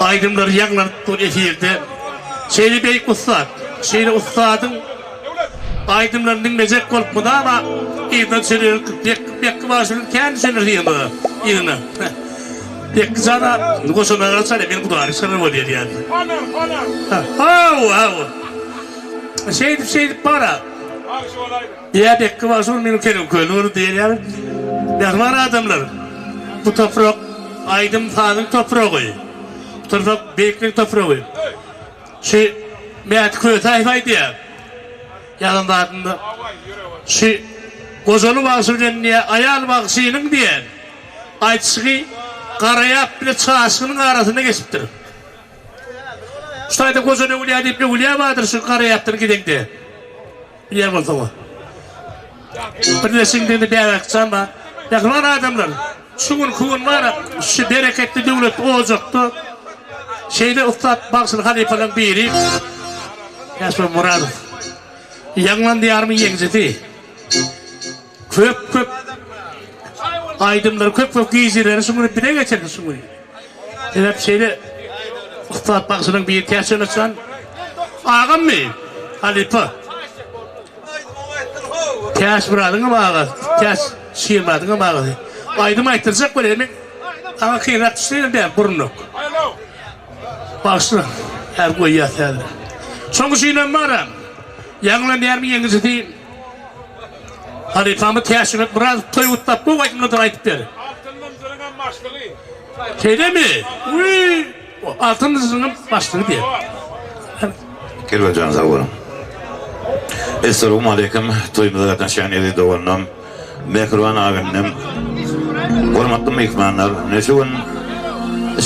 Aýdymlary ýaňlanyp dur efirde. Şeýle beýik ussat, şeýle ussadyň aýdymlaryny diňlejek bolup mydama yzyna düşer Bekki Bekki bagşy bilen kän düşendir yzyna yzyna. Bekki jana goşanlara çalýar men gudary çykaran bolýar diýýär. Haw haw. Şeýdip şeýdip bara. Ýa Bekki bagşy ol meniň kelim köli boldy diýer ýaly. Mähriban adamlar, bu toprak aýdym sazyň topragy. Bu toprak beýikligiň topragy. Şu Mäti Kösäýew aýdýar. Ýazan zadynda şu Gojaly bagşy bilen diýýär, aýal bagşynyň diýýär, aýdyşygy Garaýap bile Çaşgynyň arasynda geçipdir. Şu taýda Gojaly öwülýä diýip öwülýä bardyr şu Garaýapdan gideňde. Bilýän bolsaňyz. Birleşiň diýende bäbekjan bar. Mähriban adamlar, şu günki gün bar, şu bereketli döwletli ojakda şeýle ussat bagşyly halypalaryň biri Ýaşbeg Muradow. Ýaňlan diýarymyň ýeňijisi. Köp köp aýdymlary, köp köp gijeleri şu gün bile geçirdi şu gün. Sebäp şeýle ussat bagşylaryň biri Täçöwletjan agammy? Halypa. Täçmyradyňam agasy, Täç Şirmyradyňam agasy. Aýdym aýtdyrjak bolýar. Men saňa kynrak düşdi bä burunok. Bagşylar häzir goýýas häzir. Şoň üçinem bar-a, Ýaňlanýarmy ýeňijisi Halypamyz Täçmyrat Myradow toý gutlap gowy aýdymlardan aýdyp ber. Altyn zynjyryňam başlygy. Şeýlemi? Wiý! Altyn zynjyryňam başlygy diýer. Kerwenjan sag boluň. Essalawmaleýkim toýumyza gatnaşýan eziz doganlarym. Mähriban agamynym, hormatly myhmanlar, ine şu gün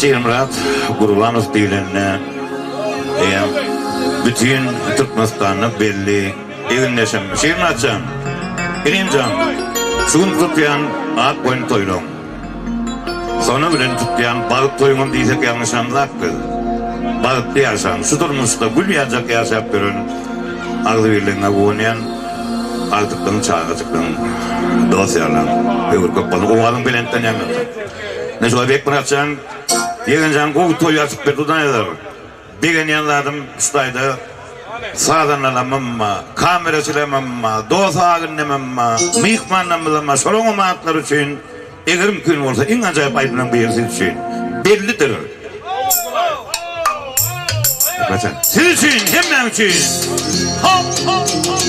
Şirmyrat Gurbanow diýlende eýýäm bütin Türkmenistanda belli egindeşim. Şirmyrat jan, inim jan, şu gün tutýan ak goýun toýlaň. Sona bilen tutýan bagt toýuňam diýsek ýalňyşamzak biz. Bagtly ýaşaň, şu durmuşda gül ýaljak ýaşap ýören agzybirligiňe guwanýan agtyklygyň, çagajyklygyň, dost-ýarlaň höwür köp bolsun, owazyň belentden ýaňlansyn. Ine şular Bekmyrat jan, Ýegen jan gowy toý açyp berdi Hudaýnazar. Begenýän zadym şu taýda sazandalamam-a, kameraçylamam-a, dos agynnemem-a, myhmanlarymyzam-a şolaňam atlary üçin eger mümkin bolsa iň ajaýyp aýdymlaryň biri siz üçin. Bellidir. Siz üçin, hemmäň üçin. Hop hop hop.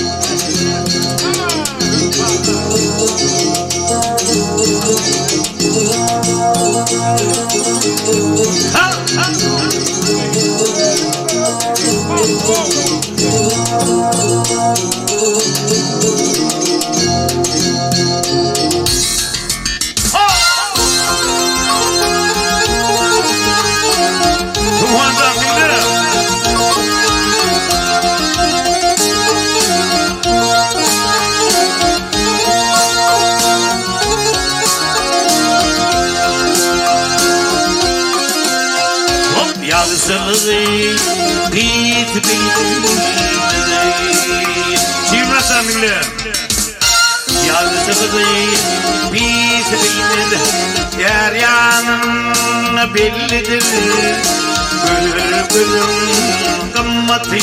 Ýagşylygy pis bilmeli. Çimrasan diňle. Ýagşylygy pis bilmeli. Är ýanyň bellidir. Gül-gülüň gymmaty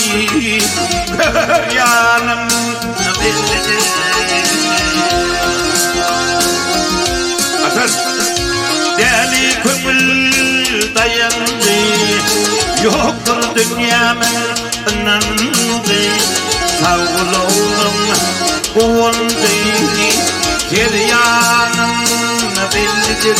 kör ýanyň bellidir. Ataş däli köňül daýandy, Ýokdur dünýämiň ynandy. Sag gulagyň guwandy, Her ýanyň bellidir.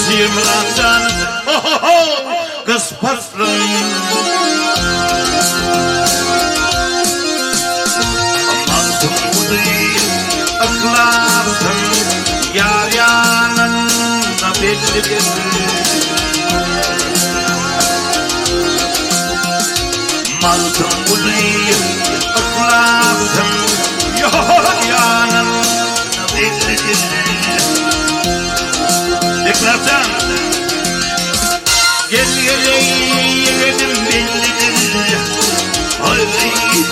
Şirmyrat jan, ho-ho-ho, gyş paslyň. Magtymguly yhlasym ýar ýanynda bellidir. Magtymguly yhlasym ýar ýanynda bellidir. Bekmyratjan! Gel geleý ýegenim bellidir. Magtymguly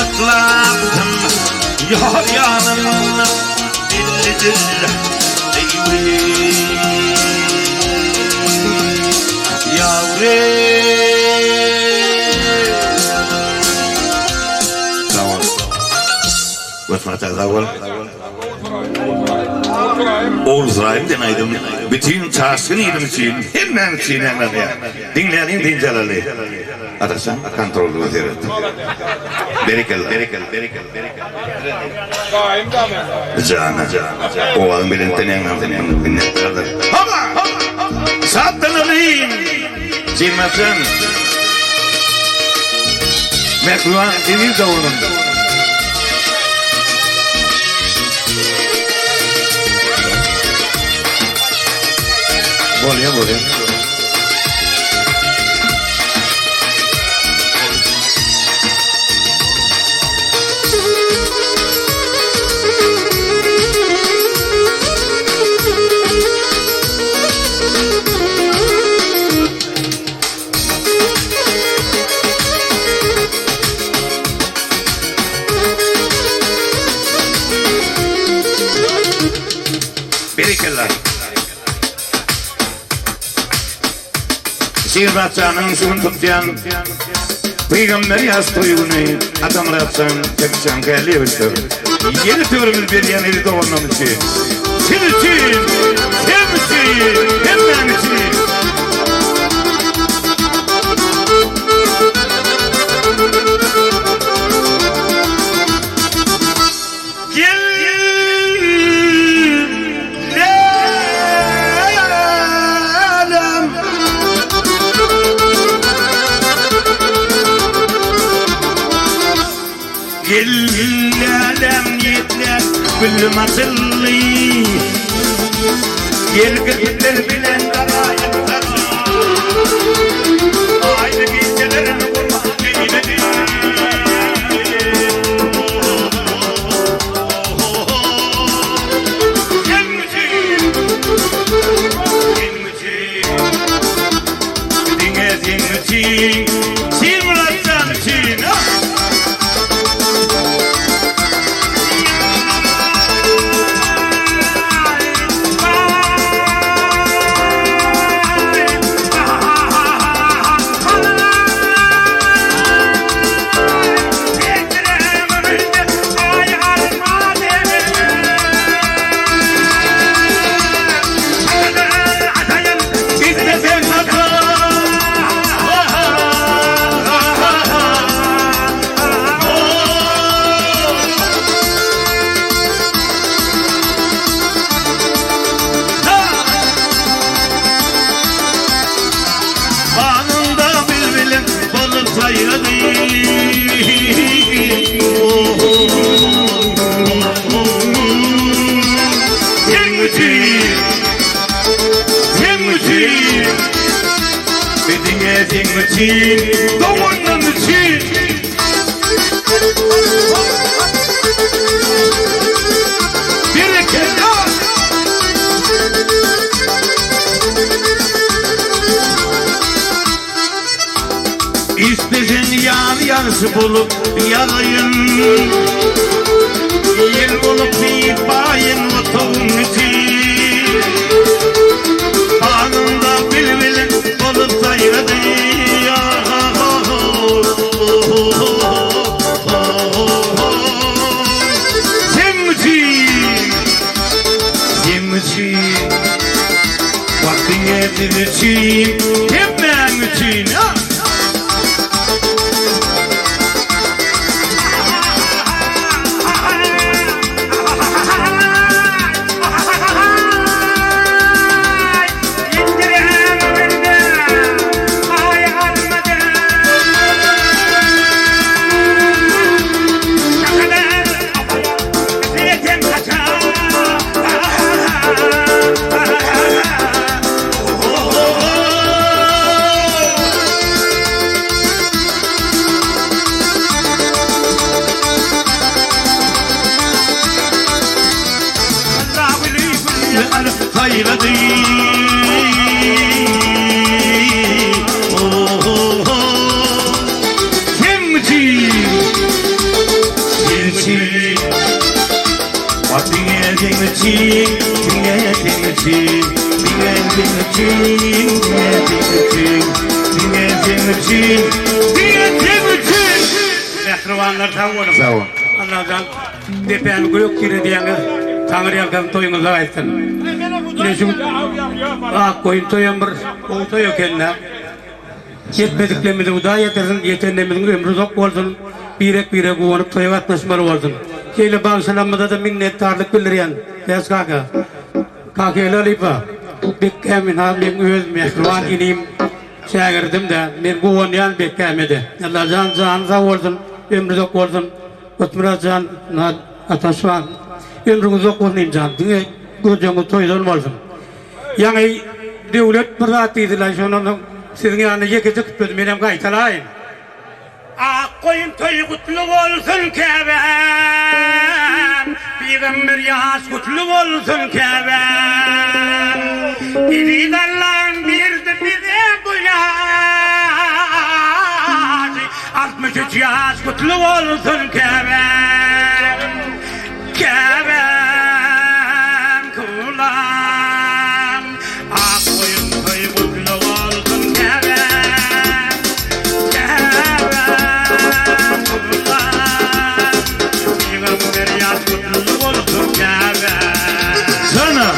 yhlasym ýar ýanynda bellidir. Sag bol. Götmata sag bol. Ogulsuraýym diýen aýdym bütin çaşgyn ilim üçin, hemmäň üçin ýaňlanýar. Diňläliň, dynç alaly. Ataşan kontrollyga seret. Berekella. Jana. Owazyň belentden ýaňlansyn. Minnetdardyr. Haba! Şatlanalyň! Jigmatjan. Mähriban eziz doganym. Bolýa bolýa. Berekella. Şirmyratjanyň şu gün tutýan Pygamber ýaş toý güni Atamyratjan Tekjan Gäliýewiçdir. Ýene törümiz berýän eziz doganlarym üçin. Siz üçin, sen üçin, hemmäň üçin. Gel Lälem. Gel lälem niýetläp gülüm açyldy. Gel gyzlar bilen garaýyp saçy. Aýly gijelerim gurban eýledi. Diňe seň üçin, Şirmyratjan üçin. Bagynda bilbiliň bolup saýrady. Seň üçin, seň üçin, diňe seň üçin, doganlarym üçin. Berekella! Isleseň ýaz ýagşy bolup ýagaýyn, Ýel bolup sypaýyn otagyň için. Bagynda bilbil bolup saýrady. Seň üçin, seň üçin, Wagtyň eziz üçin, hemmäň üçin. üçin, diňe seň üçin, diňe seň üçin, diňe seň üçin, diňe seň üçin, diňe seň üçin. Mähribanlar sag boluň. Sag boluň. Allajan depäni gök diredýäňiz. Taňry ýalkasyn toýuňyzda gaýtsyn. Ine şu ak goýun toýam bir gowy toý ekende. Ýetmediklerimizi Hudaý ýetirsin, ýetenlerimiziň ömri uzak bolsun, birek-birege guwanyp toýa gatnaşmaly bolsun. Şeýle bagşylarymyzada minnetdarlyk bildirýän Bäş kaka, Kakeli halypa, Bekkäm ynha meň öz mähriban inim, şägirdim-dä, men guwanýan Bekkäme-de. Allajan jany sag bolsun, ömri uzak bolsun. Gutmyrat jan, ynha Ataşjan, ömrüňiz uzak bolsun inim jan, diňe görjegiňiz toýdan bolsun. Ýaňy Döwlet bir zat diýdiler, şondan soň siziň ýanyna ýekeje kütledi, menem gaýtalaýyn. Ak goýun toýy gutly bolsun käbäm, Pygamber ýaş gutly bolsun käbäm. Eziz Allam berdi bize bu ýaşy, 63 ýaş gutly bolsun käbäm. Käbäm kulam, ak goýun toýy gutly bolsun käbäm, käbäm kulam, pygamber ýaş gutly bolsun käbäm. Sana!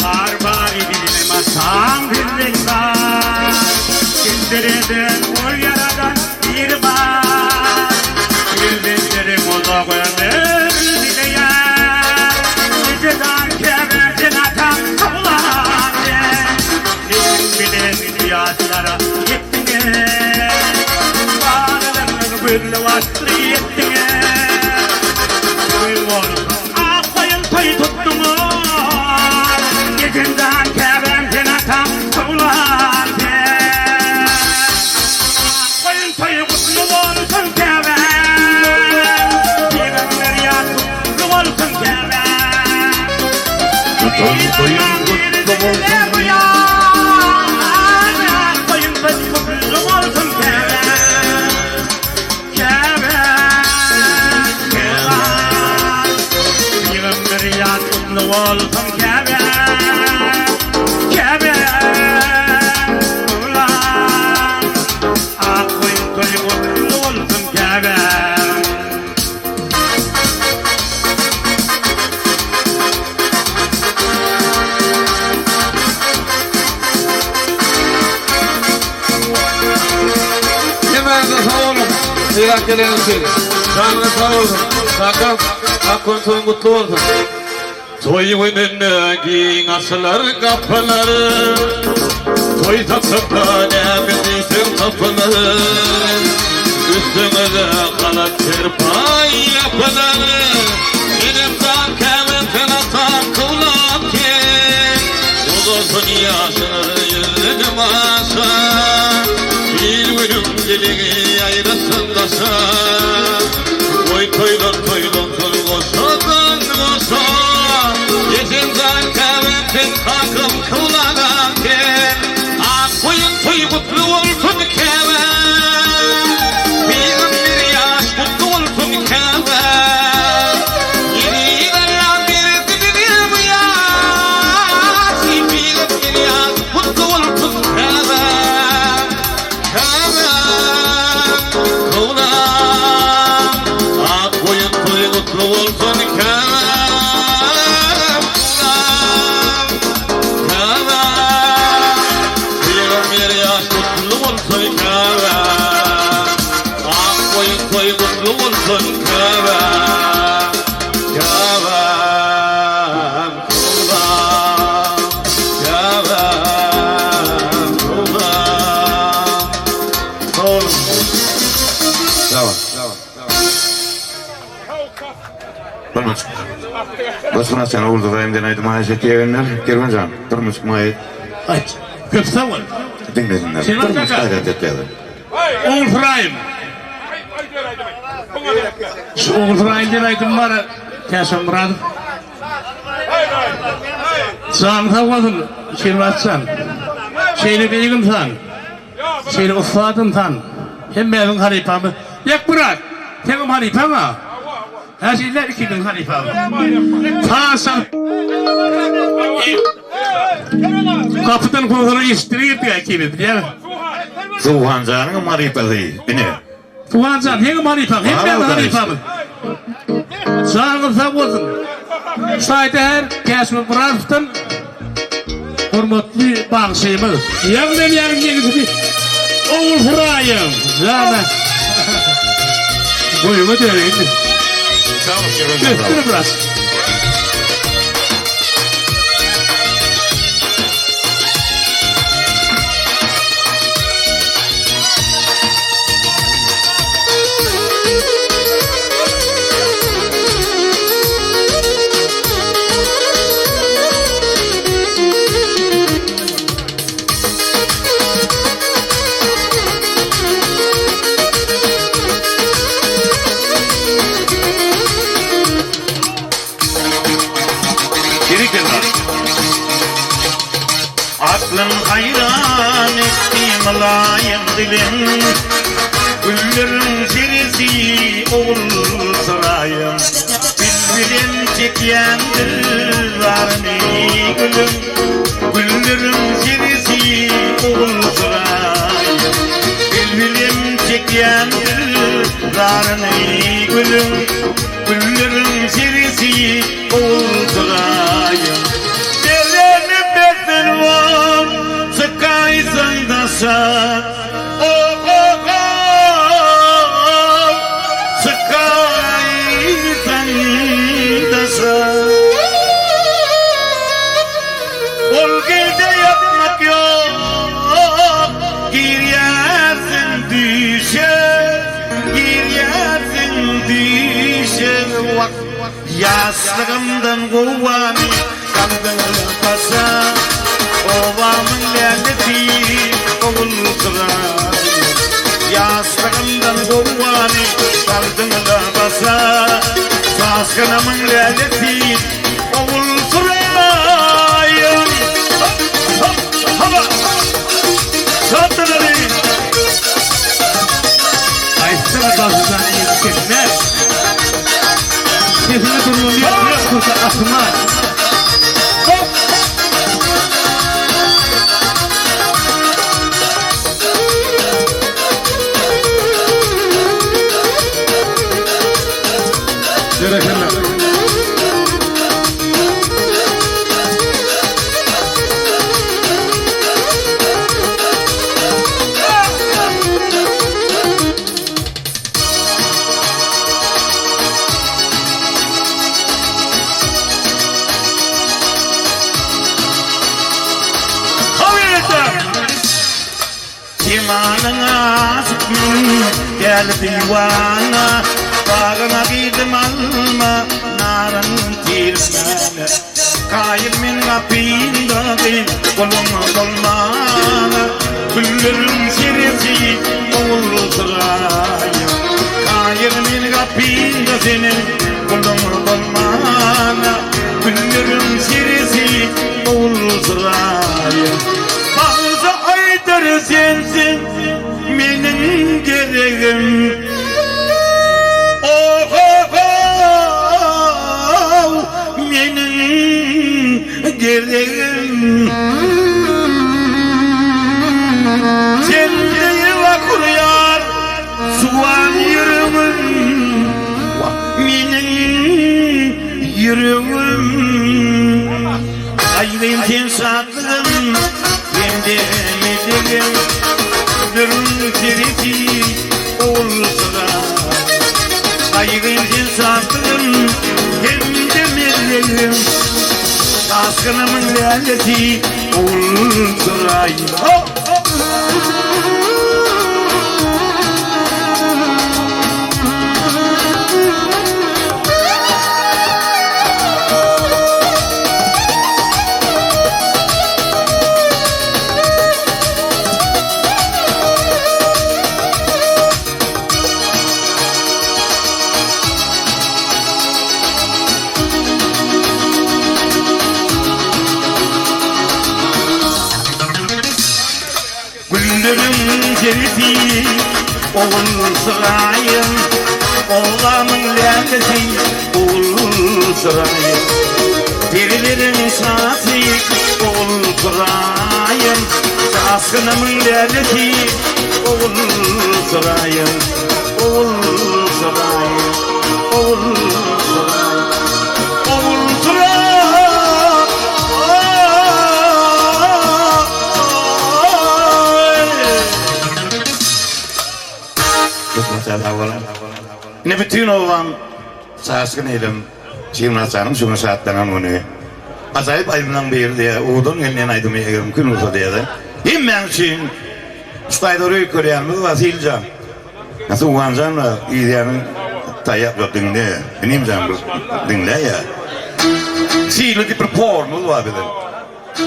Bar bary bilmem atam bizden bar. Bildireden ol ýaradan bir bar. Bildirdirim uzak ömür dileýär. Ejedan käbärden atam towlan sen. Meniň bilen ýaşlara ýetdiňiz. Balalarňyz gözli başly ýetdiňiz. Toý bolsa Ak goýun toý tutduňyz. Ejem jan käbäm sen atam towlan sen. Ak goýun toýy gutly bolsun käbäm. Pygamber ýaş gutly bolsun käbäm. Tutan toýuň gutly bolsun. Ak goýun toýy gutly bolsun käbäm. Käbäm, käbäm, Pygamber ýat gutly bolsun käbäm, käbäm, ulan, Ak goýun toýy gutly bolsun käbäm. Hemmäňize sag boluň, sylap geleniňiz üçin. Janyňyz sag bolsun. Kakam, ak goýun toýuň gutly bolsun. Toý gününde giň açylar gapylar, Toý saçakda näme diýseň tapylar. Üstüňize halat serpaý ýapylar, Enem jan käbäm sen atam kyblam sen. Uzasyn ýaşyňyz ýüzdenem aşa, Il-günüň diligi ýaýrasyn daşa. Goý toýlar toýlansyn goşadan goşa, Ejem jan käbäm sen kakam kyblam sen. Ak goýun toý gutly bolsun käbäm, Pygamber ýaş gutly bolsun käbäm. Eziz Allam berdi bize bu ýaşy, Pygamber ýaş gutly bolsun käbäm. Käbäm, kyblam, ak goýun toý gutly bolsun käbäm, kyblam. Käbäm, pygamber ýaş gutly bolsun käbäm, Ak goýun toý gutly bolsun käbäm, Käbäm, kyblam, käbäm, kyblam. Sag boluň. Sag bol. Durmuş. Başyna sen Ogul Suraýym diýen aýdymy haýyş etdi ýegenler. Kerwen jan, Durmuş maýy. Aýt. Köp sag bol. Diňlesinler. Durmuş gaýrat et ýaly. Ogul Suraýym. Şu Ogul Suraýym diýen aýdym bar. Täşan Myradow. Janyň sag bolsun, Şirmyrat jan. Şeýle beýik ynsan. Şeýle ussat ynsan. Hemmämiziň halypamyz. Bekmyrat, seňem halypaň-a. Hä şeýle ikimiziň halypamyz. Saz çalyp Gapydan kowsalar eşitdirýärdik ikimiz, bilýäňmi? Suhanjanyňam halypasy, ine. Suhanjan, seňem halypaň, hemmämiziň halypamyz. Janyňyz sag bolsun. Şaýda her Täşmyrat Myradowdan Hormatly bagşymyz. Ýagny ýeňijisi Ogul Huraýew. Jana. Goýuma döneýin. Ösdür biraz. Aklym haýran etdi mylaýym diliň, Gülleriň seresi ogul suraýym. Bilbilem çekýändir zaryny gülüň, Gülleriň seresi ogul suraýym. Bilbilem çekýändir zaryny gülüň, Gülleriň seresi ogul suraýym. Bereni bersin bol, çykaýsaň daşa, Ol gelde ýatmak ýok, girýärsiň düýşe, girýärsiň düýşe. Wah, ýaşlygymdan gowany Galdyňyz başa, obamyň lälesi Ogulsyraýym. Ýaşlygymdan gowany Galdyňyz başa, Çaşgynymyň lälesi Ogulsyraýym. Hop, hop, hop, Şatdyrary. Aýtsana bagşyjan yzy kesmez. Sesine durulýar ýürek tursa asman. Berekella. Jemalyňa aşykmyn, däli diwana, Bagyňa girdim alma, naryn tirmäne. Kaýyl men gapyňda gyz, guluň bolmana, Gülleriň seresi ogulsyraýym. Kaýyl men gapyňda seniň guluň bolmana, Gülleriň seresi ogulsyraýym. Bagşy aýdar sensiň meniň geregim. Oh-ho-how, meniň geregim. Sende ýyla gurýar suwan ýüregim. Wah, meniň ýüregim. Aýdym sen şatlygym, hem-de melegim, Dürüň seresi bolsa-da. Aýdym sen şatlygym, hem-de melegim, Daşgynymyň lälesi bolsa-da. Gülleriň seresi Ogul syraýym Obamyň lälesi Ogul syraýym Perileriň şasy Ogul syraýym Çaşgynymyň lälesi Ogul syraýym Ogul syraýym Ogul syraýym Ogul syraýym Ine bütin obam çaşgyn ilim Şirmyratjanyň şu gün şatlanan güni. Ajaýyp aýdymlaryň biri diýýär, Ugurdan gelýän aýdymy eger mümkin bolsa diýýär-de. Hemmäň üçin şu taýda bir öýkelýänimiz bar Siljan. Suwanjan bar, yzýanyň taýak ýok diňle. Inim jan bir diňläýýär. Sili diýip bir porumyz bar biziň.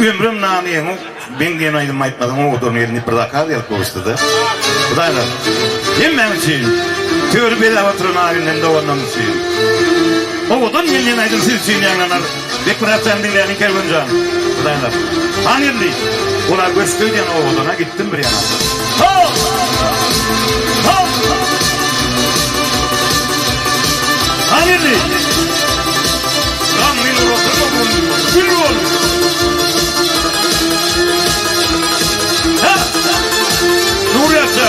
Ömrüm nany ýeňok, meň diýen aýdymy aýtmasaň owadan gelin diýip bir zakaz gelip gowuşdy-da. Hudaýlar, hemmäň üçin, töri bezäp oturan agynden doganlarym üçin. Owadan gelin aýdym siz üçin ýaňlanar. Bekmyrat jan diňläliň Kerwen jan. Hudaýlar. Han geldi. Ola göçdi öýdýän owadana gitdim bir ýana. Ho! Ho! Han geldi. Gamgyn oturma bul, gül bol. Ha! Nur ýagşa.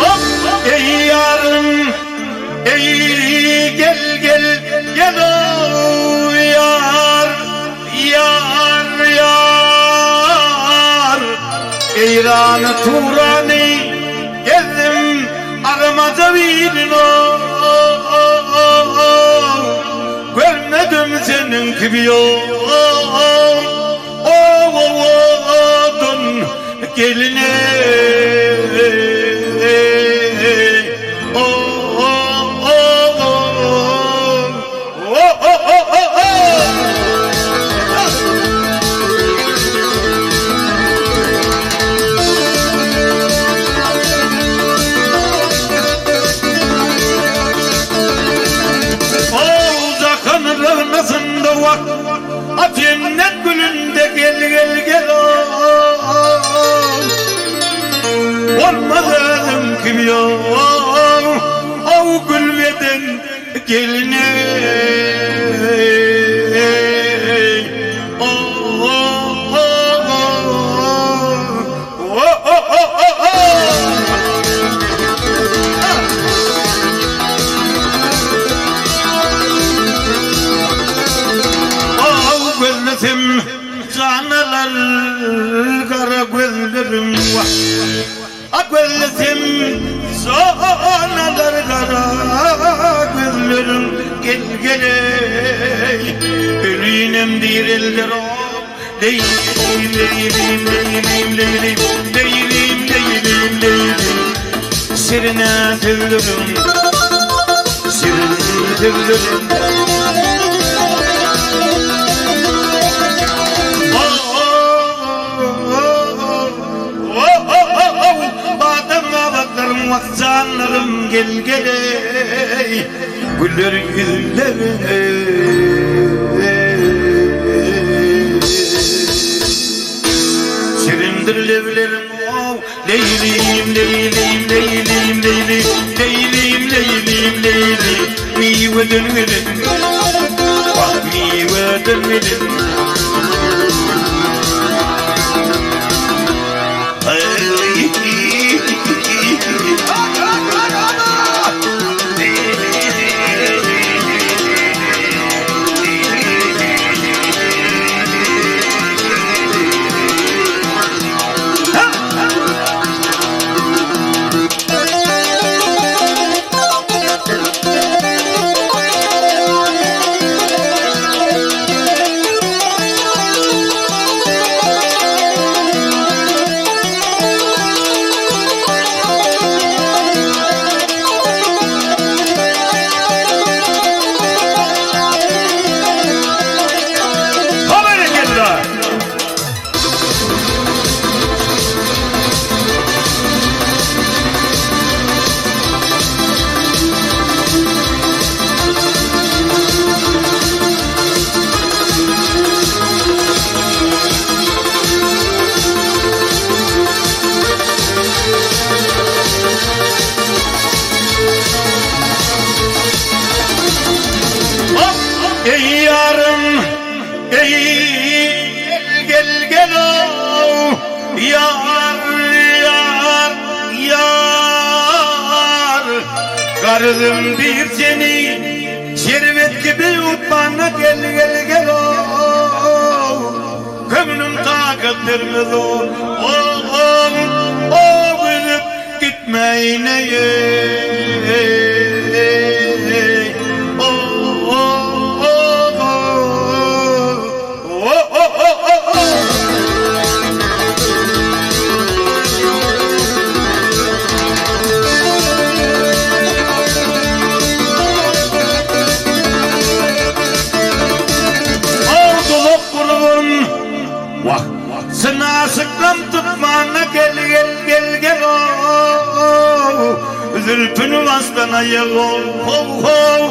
Hop! Eý ýarym, eý gel gel gel ow ýar. Ýar, ýar, Eýrany, Turany gezdim, aramaja birin o-o-o-o, görmedim seniň kibi o-o-o-owadan gelin-eý, o-o-o-o. Jennet gülünde gel gel gel Olmaz özüm kibi O gül beden Gelin-eý, o-o-o-o-o-o-o! Gözlesem jan alar gara gözlerim wah. A gözlesem sonalar gara gözleriň gel geleý Ölinem direlder o Leýlim leýlim leýlim leýlim leýlim leýlim leýlim Şirine sözleriň şirin sözleriň Badam gabaklarym wah janlarym gel geleý Güller ýüzlere Şirindir leblerim ow Leýlim leýlim leýlim leýli Leýlim leýlim leýli Miweden gelen Wah miweden gelen Ýar özüm diýip seni Şerbet kibi ýutmana gel gel gel ow Köňlüm takat bermez ow ow ow Üzüp gitmäýin eý eý ow ow Zülpüni basdan aýak ow how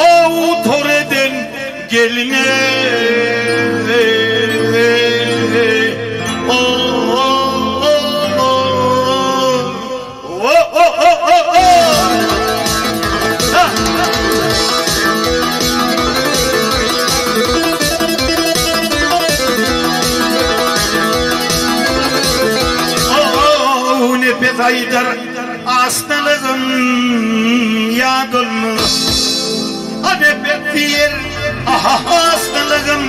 ow tor eden Geline Nepes aýdar asnalygym ýat olmaz. Nepes diýer Hastalygym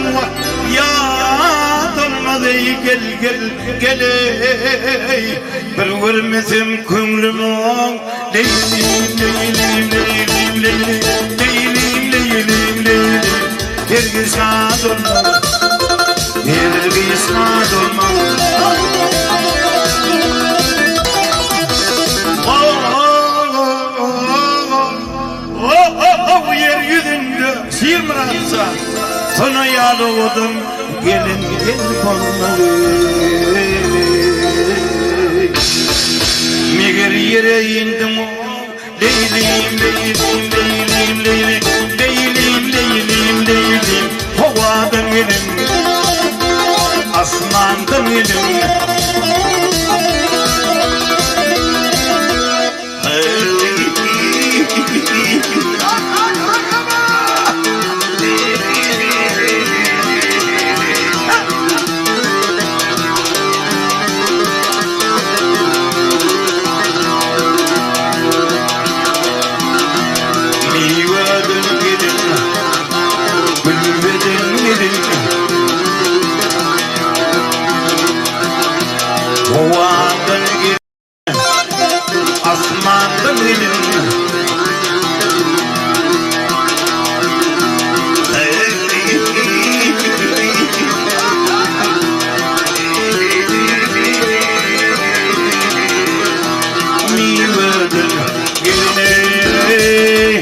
ýat olmaz eý gel gel gel-eý Bir görmesem köňlüm oň Leýlim leýlim leýlim leýlim Leýlim leýlim leýlim Hergiz şat olmaz Hergiz şat olmaz O-o-o ýer ýüzünde Şirmyratja Sona ýaly owadan gelin gel bolmaly. Meger ýere indiň o Leýlim leýlim leýlim leýlim Leýlim leýlim leýlim Howadan gelin Asmandan gelin. Miweden gelin, gülbeden gelin, Howadan gelin. Asmandan gelin. Miweden gelin eý.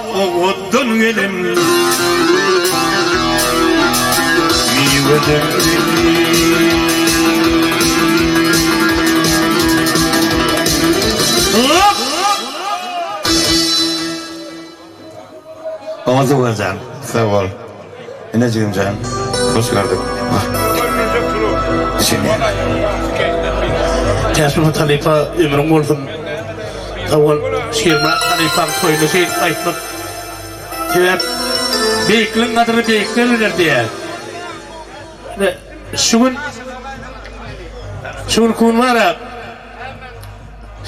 Owadan gelin Miweden gelin Oňa Zuwaljan, sag bol. Inejigimjan, hoş gördük. Düşünýän. Täşmuhammet halypa ömrüň bolsun. Sag bol. Şirmyrat halypaň toýuna şeýdip aýtmak. Sebäp beýikligiň gadyryny beýikler biler diýýär. Ine şu gün şu günki gün bar-a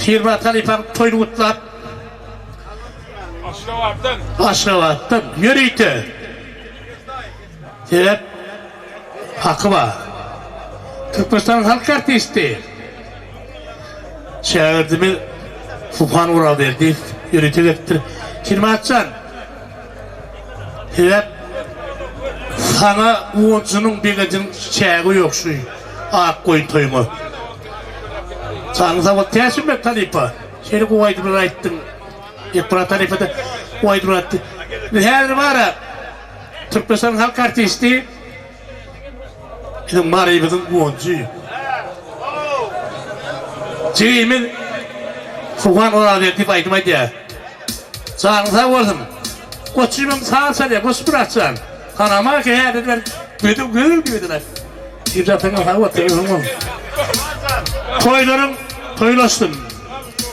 Şirmyrat halypaň toýuny gutlap Aşgabatdan. Aşgabatdan ýörite. Sebäp haky bar. Türkmenistanyň halk artisti. Şägirdimiz Subhan Orazberdiýew ýörite gelipdir. Şirmyratjan, sebäp saňa guwanjynyň, begenjiniň çägi ýok şu ak goýun toýuňa. Janyň sag bolsun. Täşlimbet halypa. Şeýle gowy aýdymlar aýtdyň. Bekmyrat halypa-da gowy aýdymlar aýtdy. Biz häzir bar-a, Türkmenistanyň halk artisti biziň Marymyzyň guwanjy. Jigimiz Suhan Orazberdiýew aýdym aýdýar. Janyň sag bolsun. Goçjymam saz çalýar, Goçmyrat jan. Tanamaz ki häzir ben gödüm gödüm diýdiler. Ýyljataňa sag bol, ömrüň bolsun. Toýlaryň toýlaşsyn.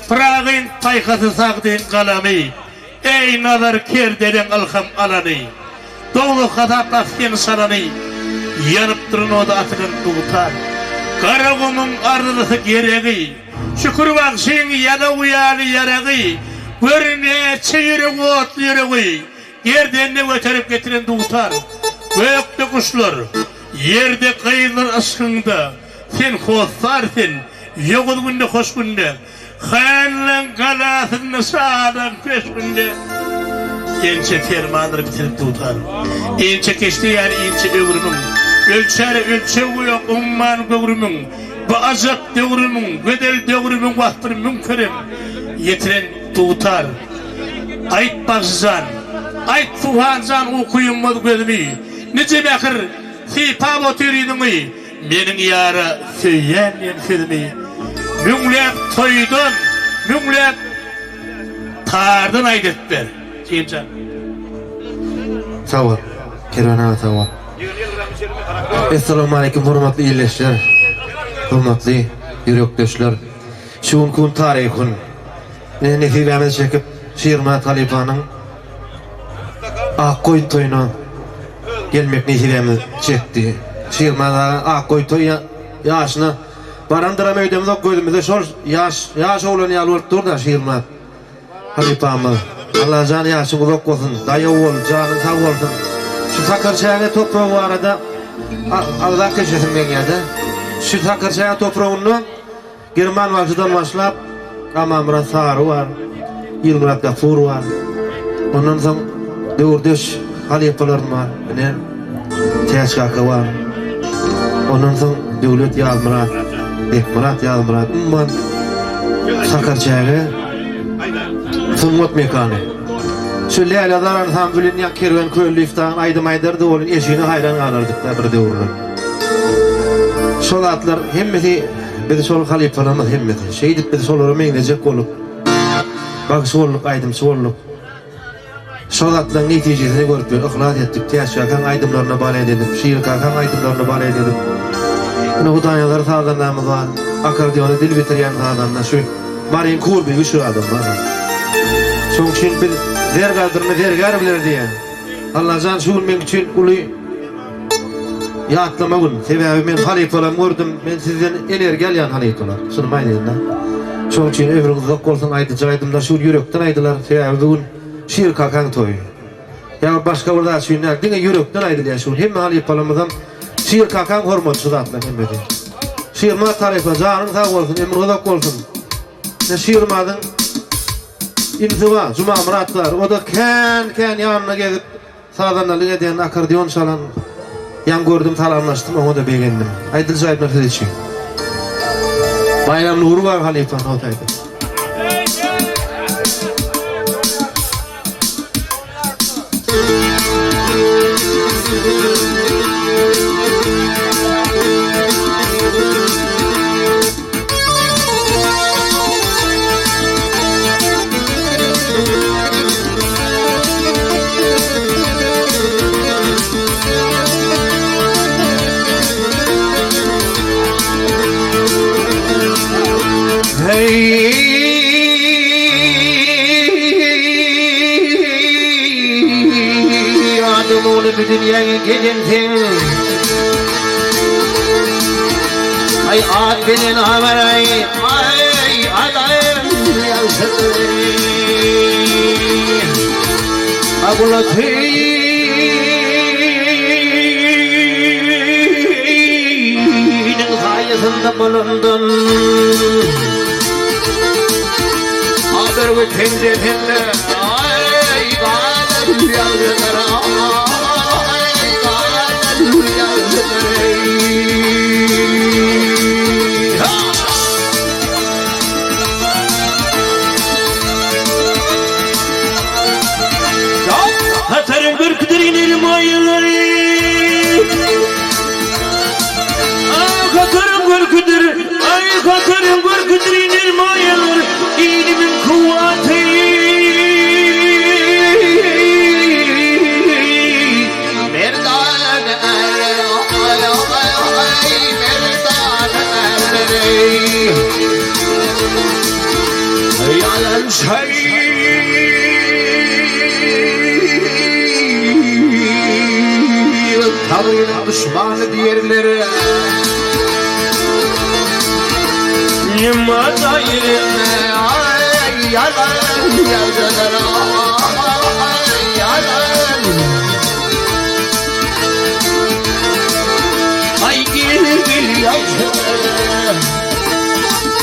Pyragyň paýhasy sagdyn galamy. Eý nazar kerdeleň ylham alany. Dowzah hasaplap seni salany, Ýanyp duran oda atylan dutar. Garagumuň arzylysy geregi, Şükür bagşyň ýalaw ýaly ýaragy, Gör näçe ýürek otly ýüregi, Gerdenine göterip getiren dutar. Gökde guşlar, ýerde gyzlar yşkyňda, Sen hossar sen, ýowuz günde hoş günde. Hanlaň galasynda şalaň köşgünde Ençe permanlar bitirip dutar. Ençe keşde ýaly inçe öwrümiň, Ölçäre ölçegi ýok umman göwrümiň, Bu ajap döwrümiň, gözel döwrümiň Waspyny müň kerem ýetiren dutar. Aýt bagşyjan, aýt Suhanjan uky ýummaz gözümi, Nije mähir sypap otyr ýüzüňi, Meniň ýara söýýän diýen sözümi Müňläp toýdan, müňläp tardan aýdyp ber, Jemjan. Sag bol. Kerwen aga sag bol. Essalamualeýkum hormatly ildeşler, hormatly ýürekdeşler. Şu günki gün taryhy gün. Ine nesibämizi çekip Şirmyrat halypanyň Ak goýun toýuna gelmek nesibämiz çekdi. Şirmyrat aga ak goýun toý ýaşyna barandyram öýdemzok gözümize şol ýaş ýaş oglan ýaly bolup dur-da Şirmyrat halypamyz. Allajan ýaşyň uzak bolsun, daýaw bol, janyň sag bolsun. Şu Sakarçäge topragy barada agzap geçesim gelýär-de. Şu Sakarçäge topragynda Girman bagşydan başlap, Amanmyrat Sary bar, Ilmyrat Gapur bar. Ondan soň döwürdeş halypalarym bar. Ine, Täç kaka bar. Ondan soň Döwlet Ýazmyrat, Bekmyrat Ýazmyrat, umuman Sakarçäge sungat mekany. Şu Lälezar ansambly ýa Kerwen Kölliýew dagy aýdym aýdardy, onuň eşigine haýran galardyk-da bir döwürler. Şol zatlar hemmesi biz şol halypalarymyz hemmesi. Şeýdip biz şolara meňzejek bolup bagşy bolduk, aýdymçy bolduk. Şol zatlaryň netijesini görüp ýör, yhlas etdik. Täç kakaň aýdymlaryna balet edip, Şir kakaň aýdymlaryna balet edip. Ine Hudaýnazar sazandamyz bar. Akkordeona dil bitirýän sazanda şu Maryň Kurbigi şu adam bar. Şoň üçin biz zer gadryny zergär biler diýýän. Allajan şu gün meň üçin uly Ýatlama gün. Sebäbi men halypalarymy gördüm. Men sizden energiýa alýan halypalar. Çynymy aýdaýyn-da. Şonuň üçin ömrüňiz uzak bolsun aýdyjy aýdymlar şu gün ýürekden aýdylar. Sebäbi bu gün Şir kakaň toýy. Ýa başga bir zat üçin däl, diňe ýürekden aýdylýar şu gün. Hemme halypalarymyzam Şir kakaň hormaty şu zatlaryň hemmesi. Şirmyrat halypa janyň sag bolsun, ömrüň uzak bolsun. Ine Şirmadyň inisi bar, Jumamyrat bar. O-da kän-kän ýanynda gezip Sazandalyk edýän akkordeon çalan ýaň gördüm salamlaşdym oňada begendim. Aýdyljy aýdymlar siz üçin. Baýram Nury bar halypa not aýdyp. Hey, adım olup dünýäge gelensiň Ay at bilen avaray ay aday Agulatynyň saýasynda bulundym Haber we penjesinde ay galar ýagdylar ay galar ýagdylar Hataryň görküdir inerim aýalary. Ay hataryň görküdir, ay hataryň görküdir inerim aýalary. Ilimin kuwwaty. Merdan ay ay ay merdan ay Yalan Taňrynyň duşmany diýerler. Aý, ýalan ýazdylar, aý, ýalan. Aý, gel, gel ýazdylar.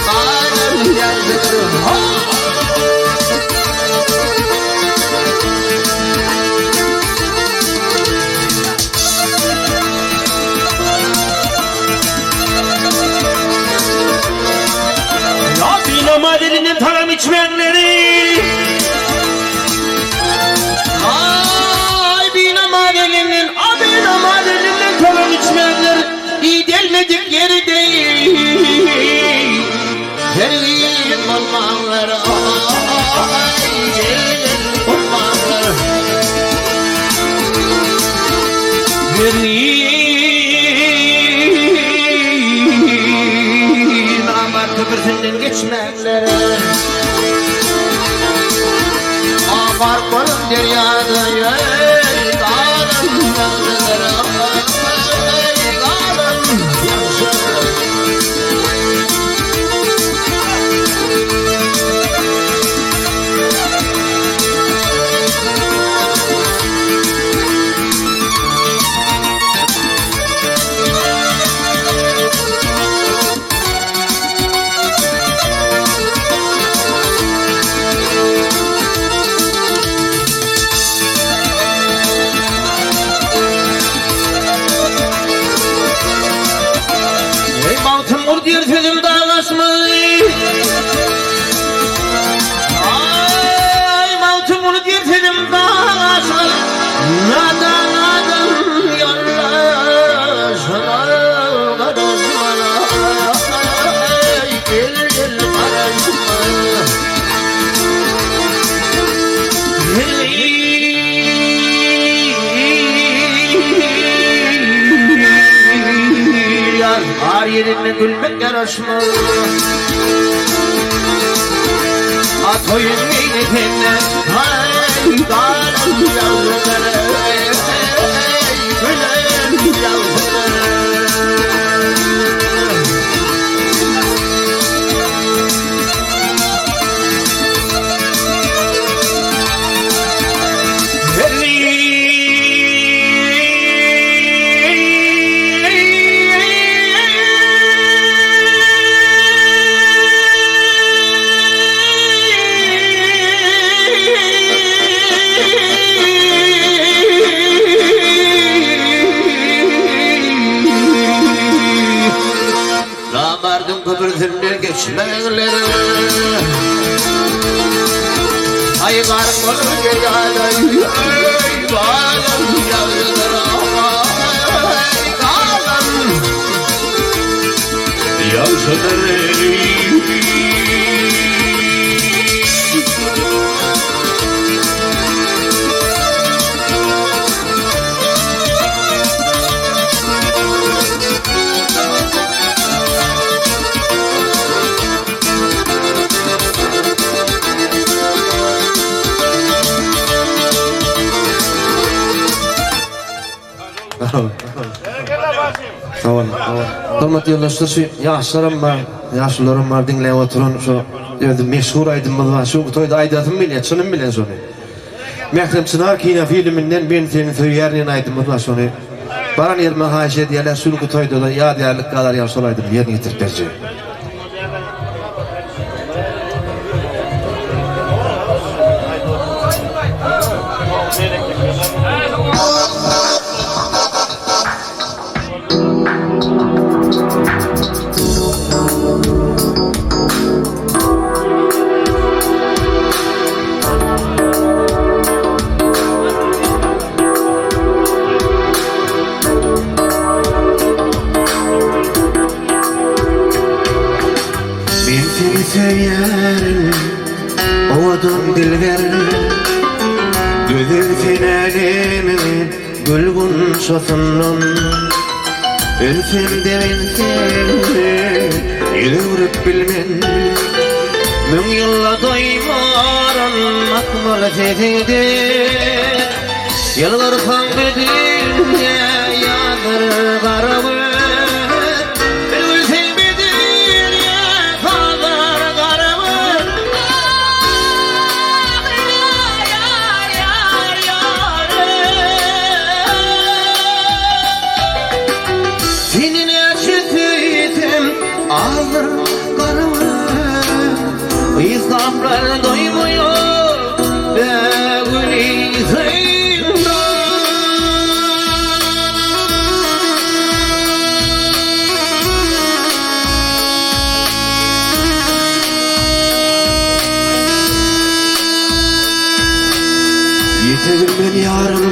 Galan ýazdylar, ha! Binamaz elinden taram içmeyenleri. Ay binamaz elinden, abinamaz elinden taram içmeyenler. İyi gelmedik yeri değil. Her gün olmalar, ay, gel olmalar. Namart köprüsünden geçmeyenler. Abar kolum deryada, ey, dağılım yağdır, ey, dağılım yağdır. Ey bagtym ur diýer sözüm dağlaşmaý. Ay bagtym ur diýer sözüm dağlaşmaý. Nadan adam yoldaşına garaşma. Ey, gel gel garaşma. Yar har yerine gülmek yaraşmaz. At oyun meyletine, ay, dağılım yavrular, ey, gülüm yavrular. Namardyň köprüsünden geçmeyenler. Ay gark olur deryada, ey, bağlam yavrular, ay, dağlam. Sag boluň. Hormatly ýoldaşlar, şu ýaşlaram bar, ýaşulularym bar, diňläp oturan şu özü meşhur aýdymymyz bar. Şu toýda aýdasym gelýär, çynym bilen şony. Mährem Çynar kino filminden Men seni söýýärin diýen aýdymymyz bar şony. Baran ýerime haýyş edýärler, şu günki toýda-da ýadygärlik galar ýaly şol aýdymy ýerine ýetirip berjek. Men seni söýýärin, owadan dilber. Gözel sen älemiň gül gunçasyndan. Ölsem-de men senden ýüz öwrüp bilmen. Müň ýylda doýmaryn akmaly sesiňden. Ýylgyrsaň bu dünýä ýanar. Azdyr garawul Ynsaplar doýmaýar Bägüli synlap. Ýetebilmen ýarym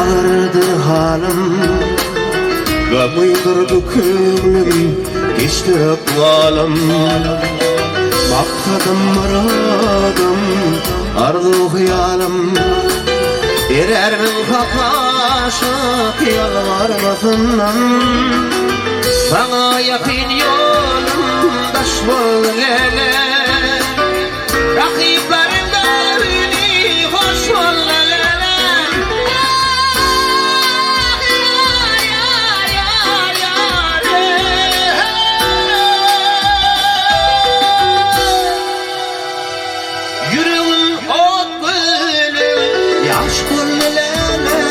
Agyrdy halym Gamydyr bu köňlüm Geçdi ykbalym Maksadym myradym Arzuw-hyýalym Berermiň hak aşyk ýalbarmasyndan Saňa ýakyn ýolum daş boldy lele Rakyplaryň göwni hoş boldy lele Ah ýar ýar ýar ýar Ýüregim ot gülü ýaş boldy lele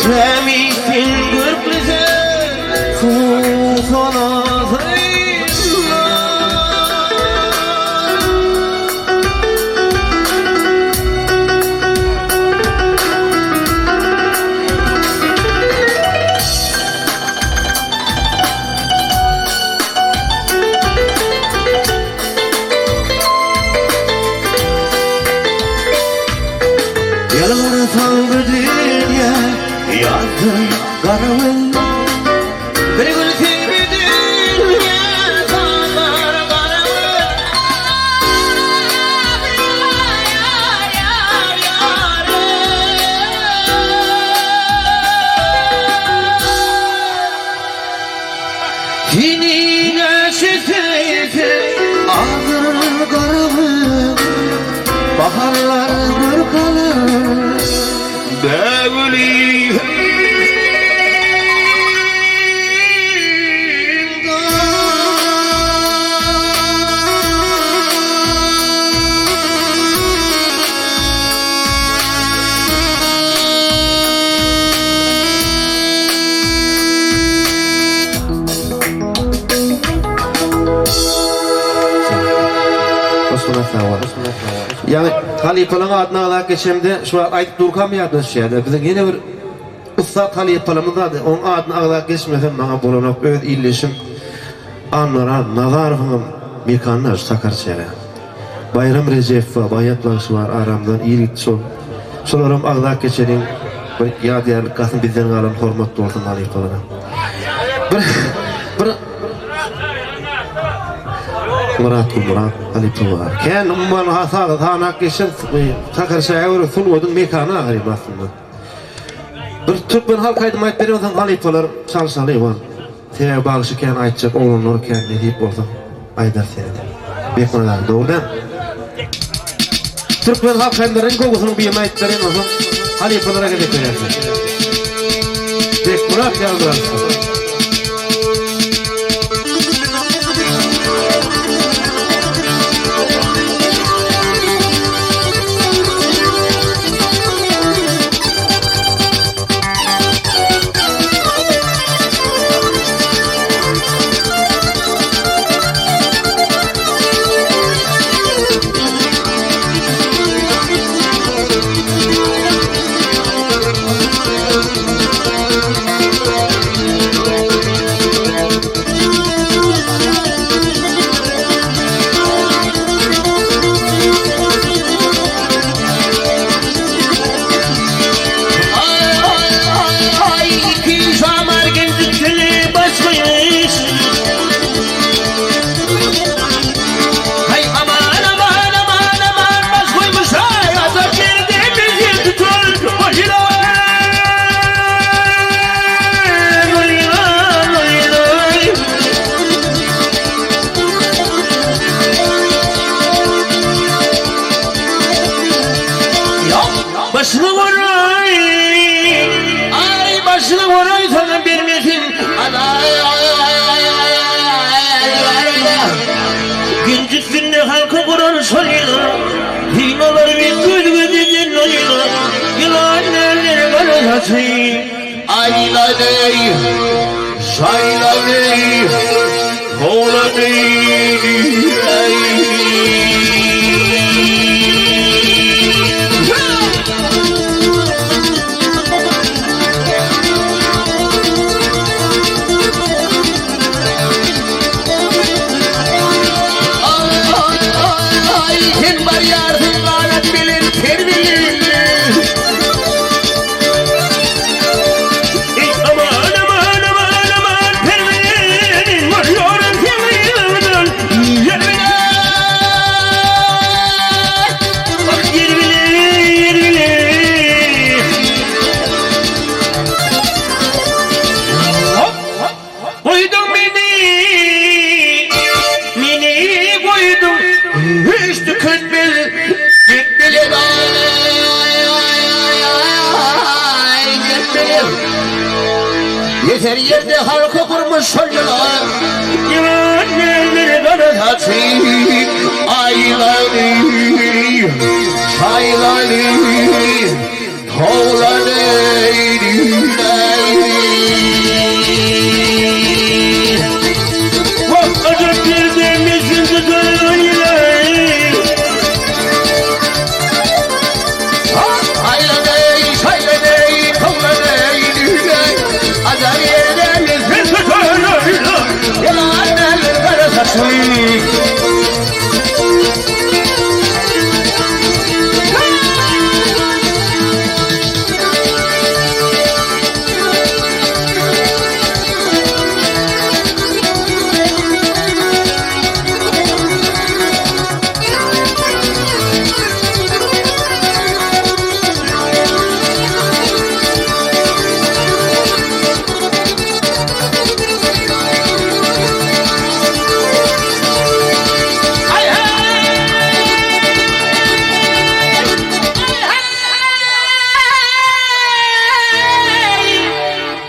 Tämizsin görklüsin suwsana Ýalbarsaň bu dünýä ýazdyr garawul Bir gün seni dünýä salar garawul Seni näçe agyr garawul Baharlar görk alar Bägüli Ýaňy halypalaryň adyny agzap geçemde, şu wagt aýdyp durkam ýadyma düşýär-de, biziň ýene bir ussat halypalarymyz bardy, onuň adyny agzap geçmesem maňa bolanok, öz ildeşim Annaraz Nazarowyňam mekany şu Sakarçäge. Baýram Rejepow bar, Baýat bagşy bar, aramyzdan ir gitdi şol. Şolaram agzap geçeliň, bir ýadygärlik galsyn bizden galan hormat bolsun halypalara. Bir bir Myrat Gulmyrat halypa bar. Kän umuman hasaby sanap geçseň Sakarçäge görä sungatyň mekany ahyryn aslynda. Bir türkmen halk aýdymy aýdyp berýän bolsaň halypalar çalşaly wan. Sebäbi bagşy kän aýtjak oglanlar kän nesip bolsa aýdar senede. Bekmyrat aga dogry dämi? Türkmen halk aýdymlarynyň gowusynyň birini aýdyp bereýin onsoň halypalara gezek berersiň. Bekmyrat ýazdyrarsyn. Başyny vuraý, ay başyny vuraý sana bermesin. Genç üstünde halka kuran şol ýylan, Synalar we göz gözünden o ýylan, Ýylan nerlere gara saçy. Aýlady, şaýlady. Aý, sen barýarsyň galan bilen terbiýeli. Eý, aman, aman, aman, aman, Perwin, bolýaryn seň yzyňdan. Ýer bile, ah, ýer bile, ýer bile. Hop, goýduň meni, meni goýduň, hiç tükenmez Gitmeli aý, gitmeli. Ýeter ýerde halka gurmuş şol ýylan. Ýylan elleri gara saçy, aýlany, şaýlany, towlany, Wah, ajap ýerde mesgen tutan ýylan. Aýlany, şaýlany, towlany, ajap ýerde mesgen tutan ýylan. Ýylan elleri gara saçy.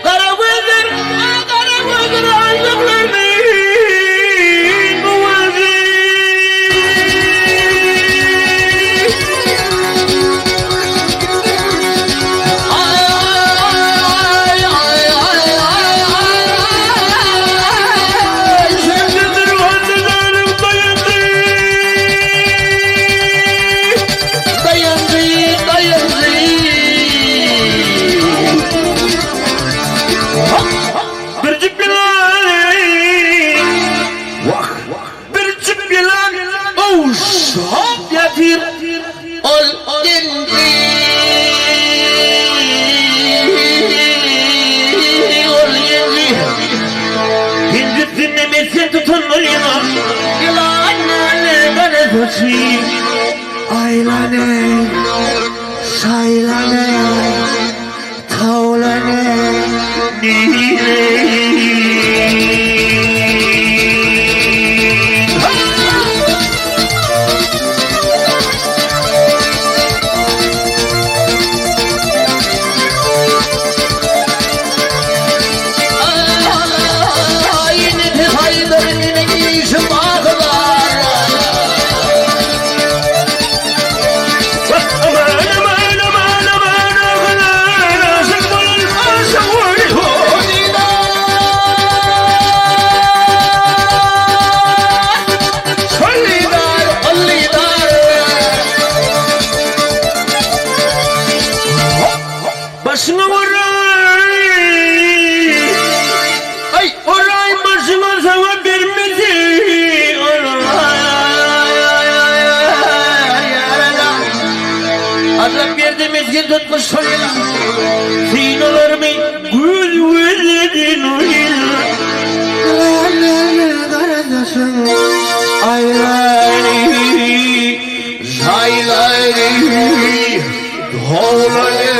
Gara gözler, gara gözler aýlyklarny owazy. Ay, ay, ay, ay, ay. Şemsidir hançerlerim dayandı. Dayandı, dayandı. Bir cüp ýylan, bir cüp ýylan ogşap ýatyr. Ol geldi. Ol geldi. Penjesinde mesgen tutan ol ýylan. Yılan Gara saçy, Aýlany, şaýlany, tawlany. Ay, nefes ayları işim ağlar. Aman aman aman aman aman aşık bol aşık bol. Solidar, solidar. Başına oray. Ay, Oray başına sana vermedi. Adam yerde mezgin tutmuş solidar. Sinalarımı gül gül Ayları, jayları, doğları.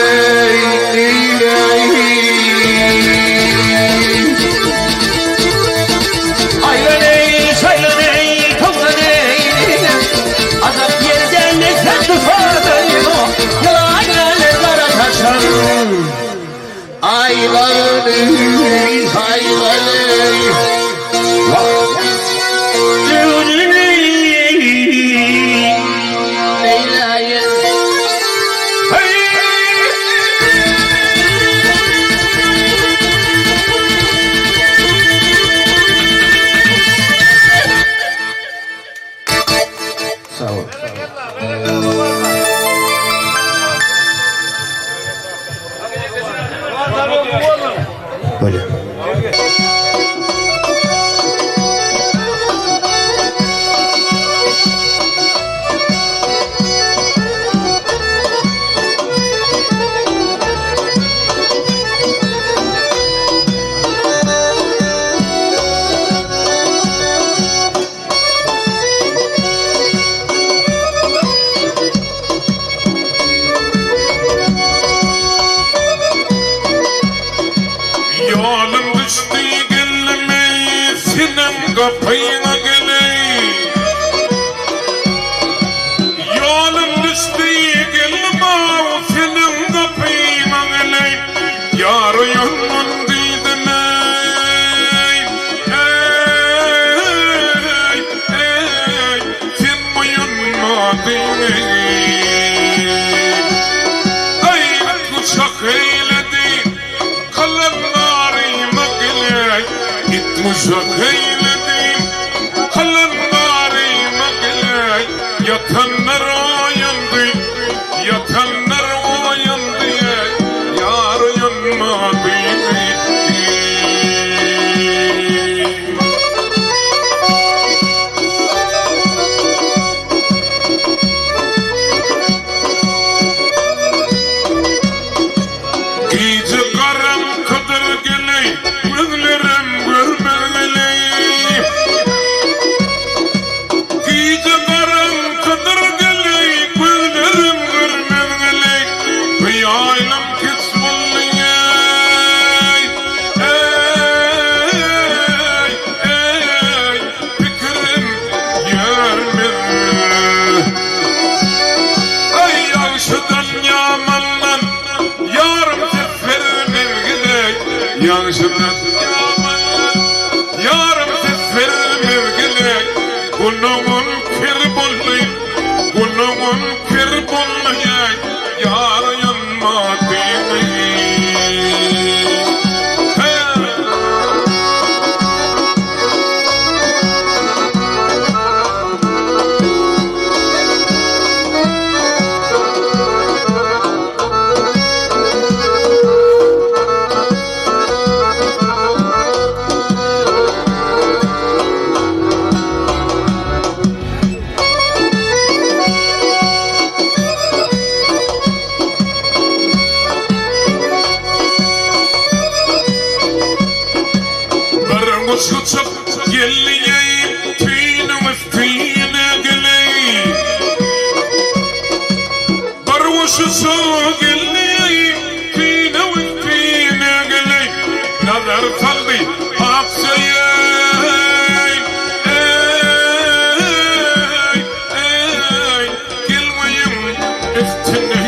Aylaney, şaylaney, tavlaney. Azap yerden ne sen tutanay. Yılan gelir kara taşan. Ayları, ayları. Leylayım. Hey! Seniň gapyňa geleý. Ýolum düşdi geldim-ow, seniň gapyňa geleý. Ýar oýanman diýdim-eý, eý, eý, sen oýanmadyň-eý. Aý, guşak eýledi. Kalandaryma geleý, it muşak eýledim. Kalandaryma geleý, ýatanlar oýandy, ýatanlar oýandy, ýar oýanmady. Gije garaňkydyr geleý, Gözlerim görmez geleý. Gije garaňkydyr geleý, Gözlerim görmez geleý. Hyýalym keç boldy eý, eý, eý, Pikirim ýörmez. Aý, ýagşydan ýamandan Ýarym ses bermez gerek. Ýagşydan ýamandan Ýarym ses bermez gerek. Gulagym ker boldy, Gulagym ker boldy, Ýar oýanmady. Bir guş uçup geldi-eý, tüýnüň üstüne geleý. Bir guş uçup geldi-eý, tüýnüň üstüne geleý. Nazar saldy akja-eý, eý, eý, gelmeýiň üstüne.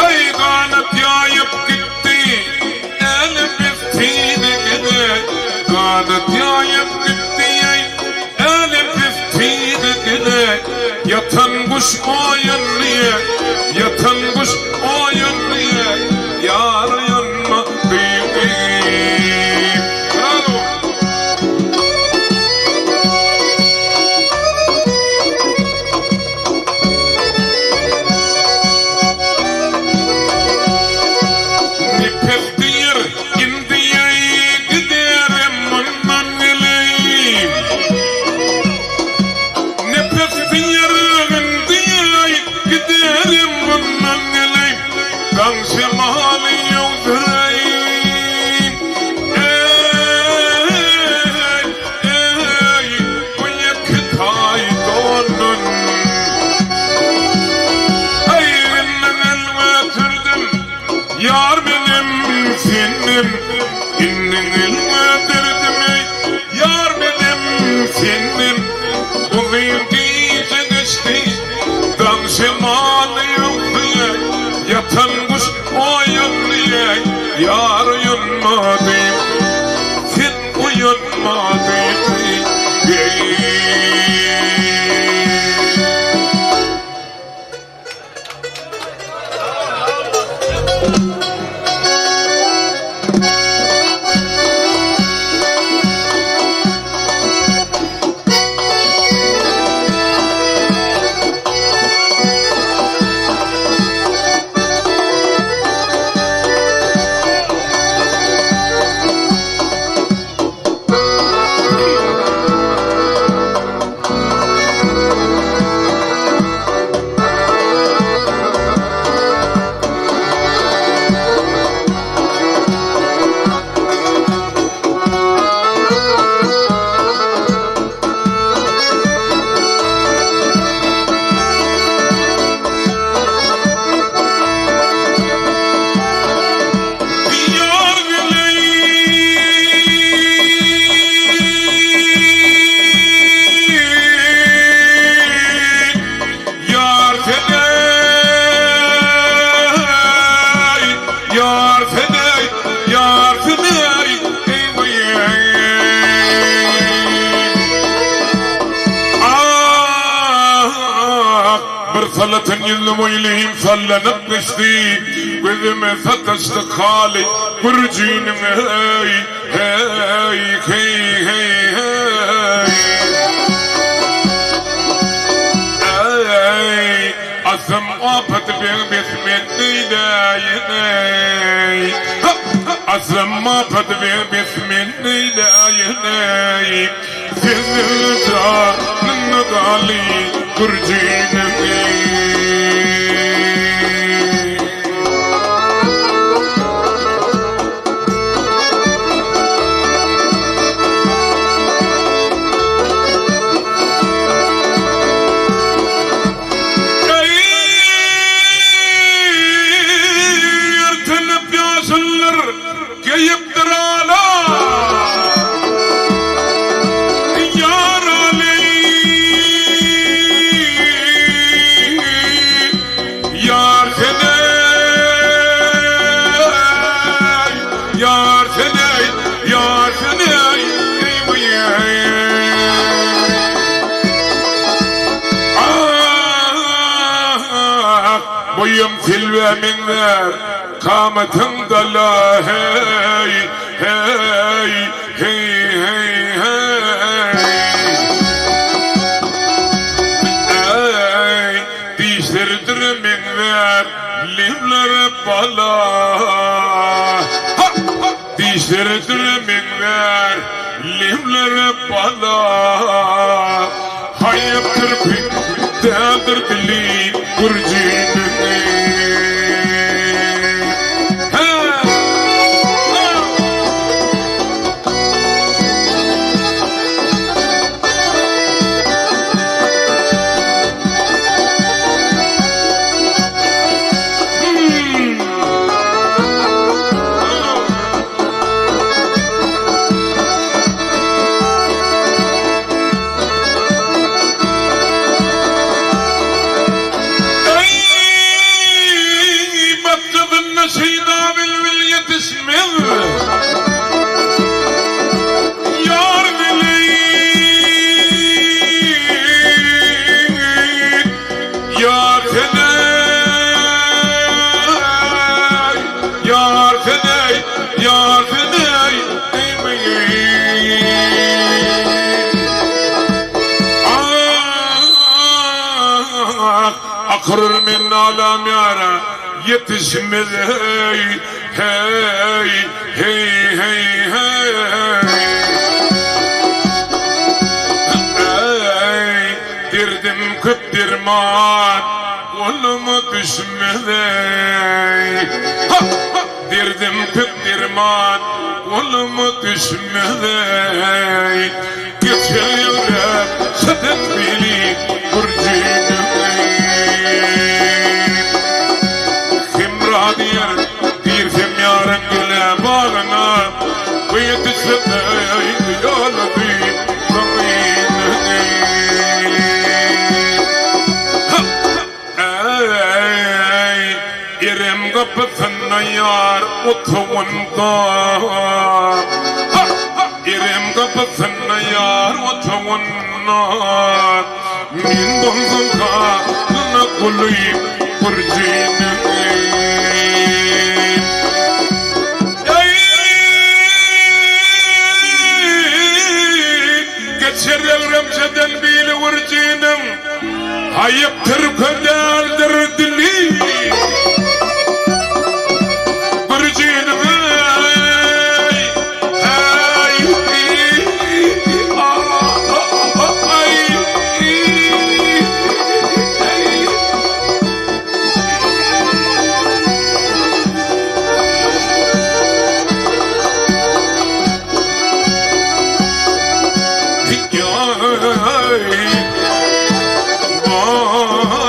Aý ganat ýaýyp gitdi, Älem üstüne gele. Ganat ýaýyp gitdi, eý, älem üstüne gele. Ýatan guş oýandy, ýatan guş oýandy, ýar oýanmady. Bravo! Nepes diýer, indi giderim mundan geleýin. Nepes diýer, indi giderim mundan geleýin. Daň şemaly ýuwduraýyn. Eý, eý, bu ýeke taý donun. Aý, indi el göterdim, ýar menem senem. Indi el göterdim, eý, ýar menem senem. Uzyn gije geçdi, daň şemaly öwsdi, ýatan guş oýandy, ýar oýanmady. Sen oýanmadyň, eý. Çalasyn ýüzli boýly hem sallanyp geçdi, Gözüme sataşdy haly gürjiniň eý, heý, heý, heý, heý. Eý, asym apat beg besmet neýläýin eý, Asym apat beg besmet neýläýin eý. Senden janyna galy gürjiniň. Eý, örtenip ýaşyllar Geýipdir ala ýaraly Ýar sen-eý, ýar sen-eý, ýar sen-eý, Ah, boýum telbä meňzär Kamatyň dala heý, heý, heý, heý, heý. Eý, dişleridir meňzär leblere bala. Ha, ha, dişleridir meňzär leblere bala. Haýypdyr däldir dili gürjiniň. Eý, bakjasynda şeýda bilbil ýetişmez. Ýar dili, ýar sen-eý, ýar sen-eý, ýar sen-eý, Ah, akyryn men nalam ýara ýetişmez hey, hey, hey, hey, hey. Ey, derdim köp derman, goluma düşmez ey. Ha, ha. Derdim köp derman goluma düşmez eý Geçer ýöne çyzyk bili gürjünim eý Hemra diýer dirsem ýaryň gele bagyna Bu ýetişse ýolady köňlüň eý Eý, Erem gapysynda ýar otagynda. Erem gapysynda ýar otagynda. Men bolsam kazyna guly gürjiniň. Eý, geçer egremçeden bili gürjiniň. Aýyp türke däldir dili Gürjiniň eý eý aý Eý.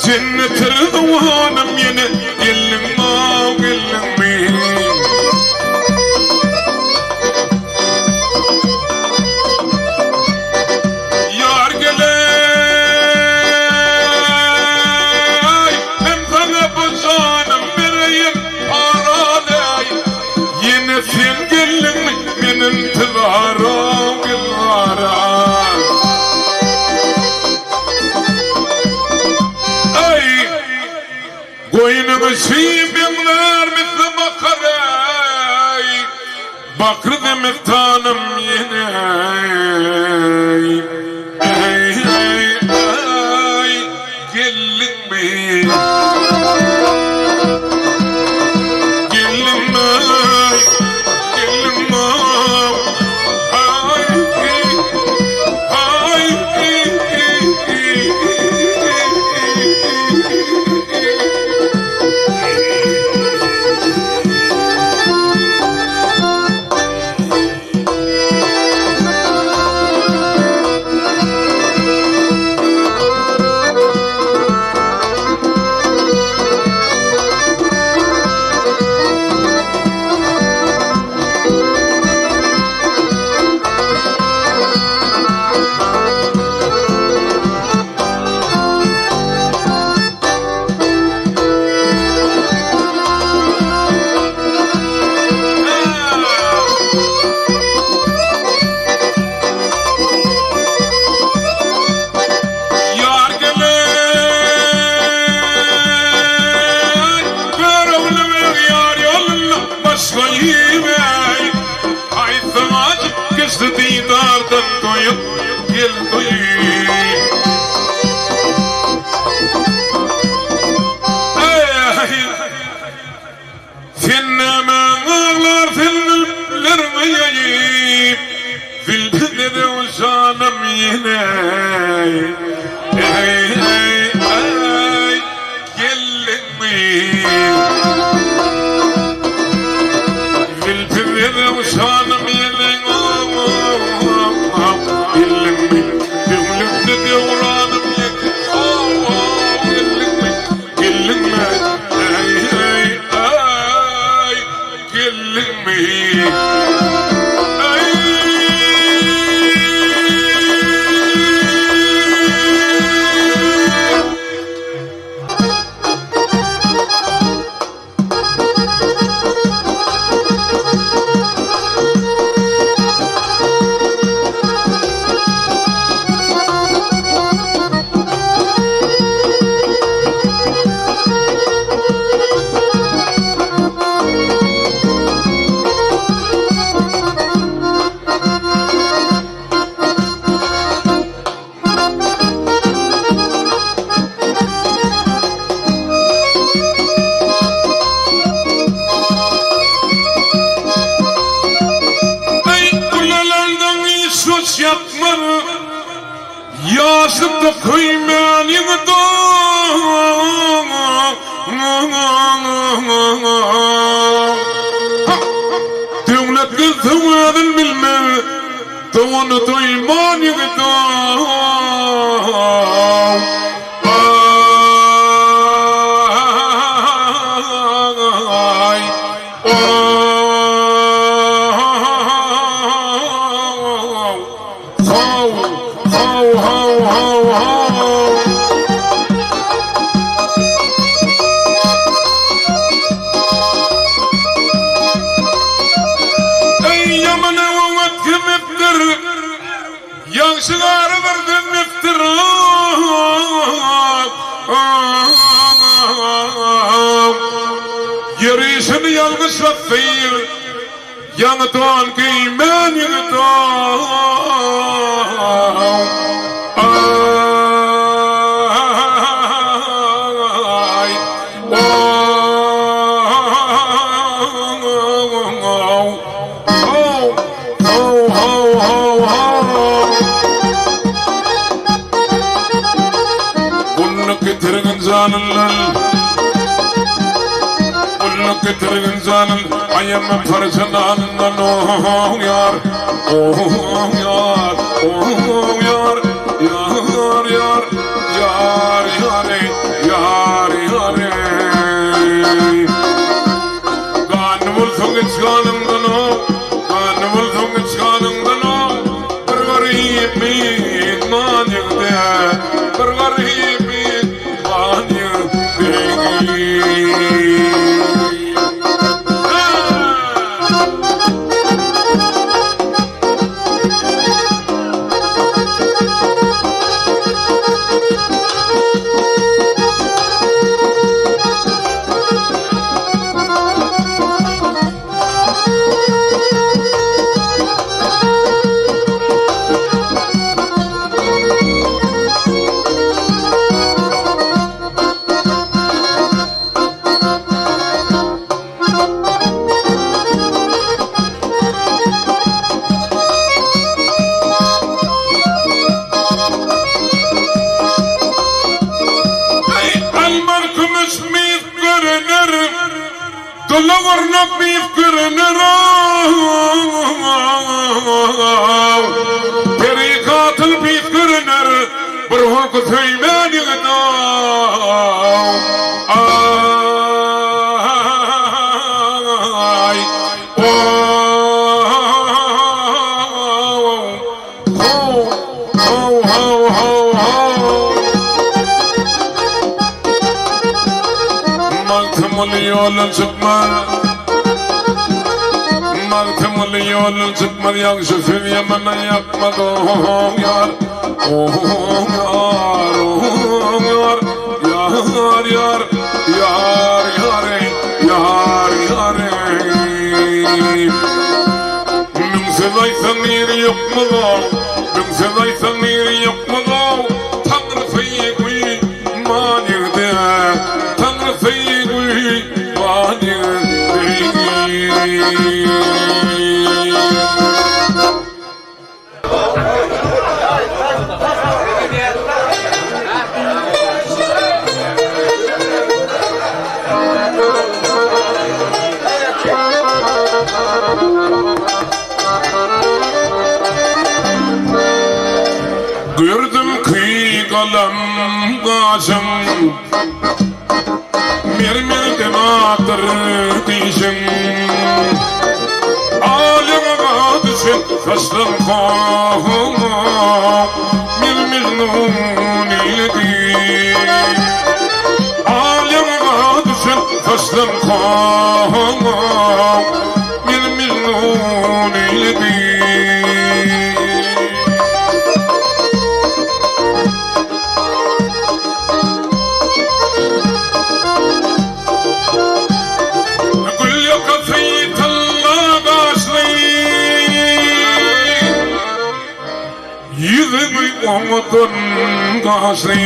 Jennete rızwanym ýene geldiň-ow, geldiňmi? Ýar geleý, men saňa bu janym bereýin, paraleý. Ýene sen geldiňmi, men intizar-ow, gülzara. Aý, goýnuňy şy meňzär misli bakar-eý, Bakry zemestanym ýene eý, eý, eý, geldiňmi? Geldiňmi, geldiňmi? Aý, aý, Ýar gelen, Görogly beg ýar ýolunda başga ýibeý. Aýtsaň ajyp geçdi didardan doýup geldi. Eý, sen nämäň aglar sen zülpleriňi ýaýyp, Zülpüne döwşanym ýene. Eý, eý, eý, geldiňmi? Zülpüne döwşanym ýene, Geldiňmi? Döwletli döwranym ýene, Geldiňmi? Geldiňmi? Eý, eý, eý, geldiňmi? Eý, ulalandan iş hoş ýakmaz, Ýaşlykda köýmän ýigit-ow. Döwlet gelse özün bilmez, Dogany doýman ýigit-ow. Aý, ow, how, how, how, how, how. Eý, ýaman öwüt kimipdir, Ýagşy gary bir dömmekdir. Ýörişini ýalňyşlapdyr, Ýaňy don geýmän ýigit. Aý, ow, how, how, how, how, how. Gulluk getirgin janyndan, Gulluk getirgin janyn, Aýama parça nanyndan, oh ýar, oh ýar, oh ýar, ýar, ýar, ýar, ýar, ey, Dula gurnak diýip görüner Peri katyl pis görüner Bir hulky söýmän ýigit Aý How how how how how Magtymguly ýoldan çykmaz Magtymguly ýoldan çykmaz Ýagşy söz ýamana ýakmaz Oh ýar Oh ýar Oh ýar Ýar ýar Ýar ýar eý Ýar ýar eý Söz aýtsaň ýeri ýokmaz-ow, Müň söz aýtsaň ýeri ýokmaz-ow, Taňrysy guýman ýigde, Taňrysy guýman ýigde. Gördüm ki galam gaşyň Mermerden akdyr dişiň Alyňa düşen saçlaň Men mejnun eýledi Alyňa düşen saçlaň Meni mejnun eýledi. Gül ýakasy tylla gaşly, Ýüzüňi oňadan gaşly.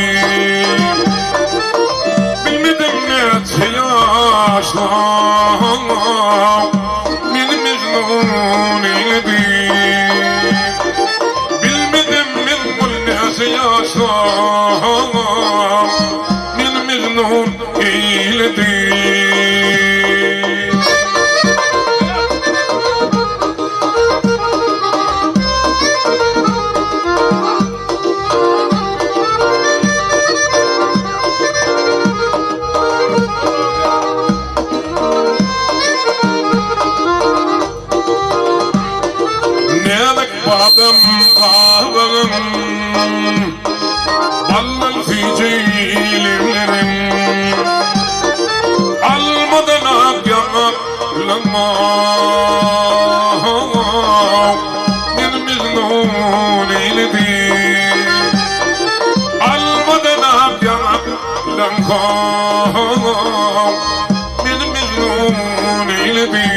Bilmedim näçe ýaşlaň, Meni mejnun eýledi. Bilmedim men ol näçe ýaşlaň, Meni mejnun eýledi. Näzik badam gabagym, Baldan süýji leblerim, Almadan ak ýaňaklama. Meni mejnun eýledi. Almadan ak ýaňaklama. Meni mejnun eýledi.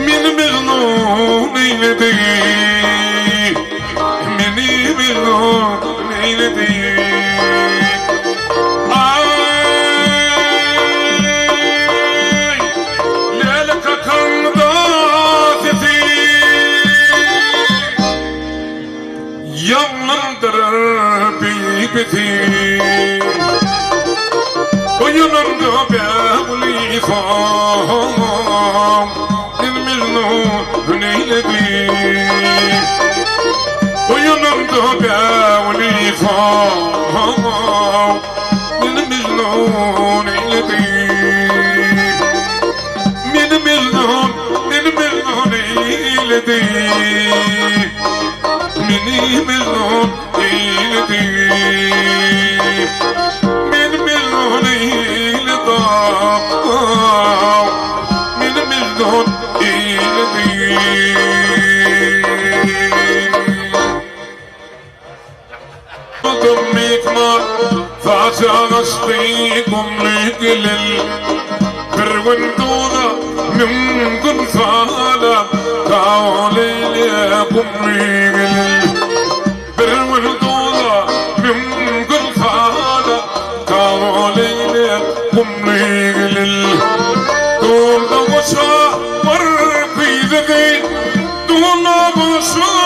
Meni mejnun eýledi. Meni mejnun eýledi. Aý, läle kakanda sesi Ýaňlandyrar beýbesi. Oýananda bägüli soň, Meni mejnun eýledi. Oýananda bägüli soň, Meni mejnun eýledi. Meni mejnun, meni mejnun eýledi. Meni mejnun eýledi. Meni mejnun eýledi. Meni mejnun eýledi. Buldum myhman, saçak açdy gumly gelin. Bir gün duza, müň gün sala, Kabul eýle gumly gelin. Bir gün duza, müň gün sala, Kabul eýle gumly gelin. Dulda goşa bir gyzy, Dulda goşa.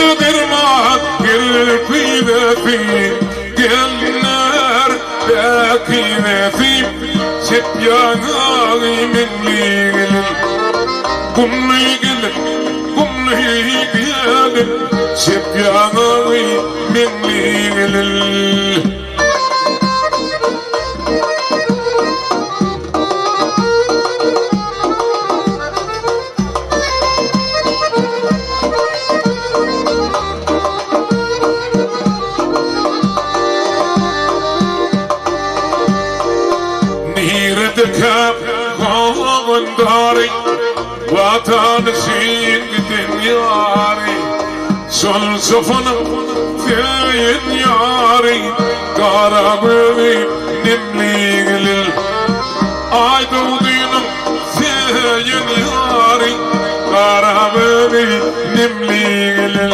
Derde derman kirpidesi Gelinler päkizesi Çep ýaňagy meňli gelin Gumly gelin, gumly gelin Çep ýaňagy meňli gelin. Niredekä howandary, Watan üçin giden ýary, Şol çopanyň söýen ýary, Gara gözi nemli gelin. Aý dogdynyň söýen ýary, Gara gözi nemli gelin.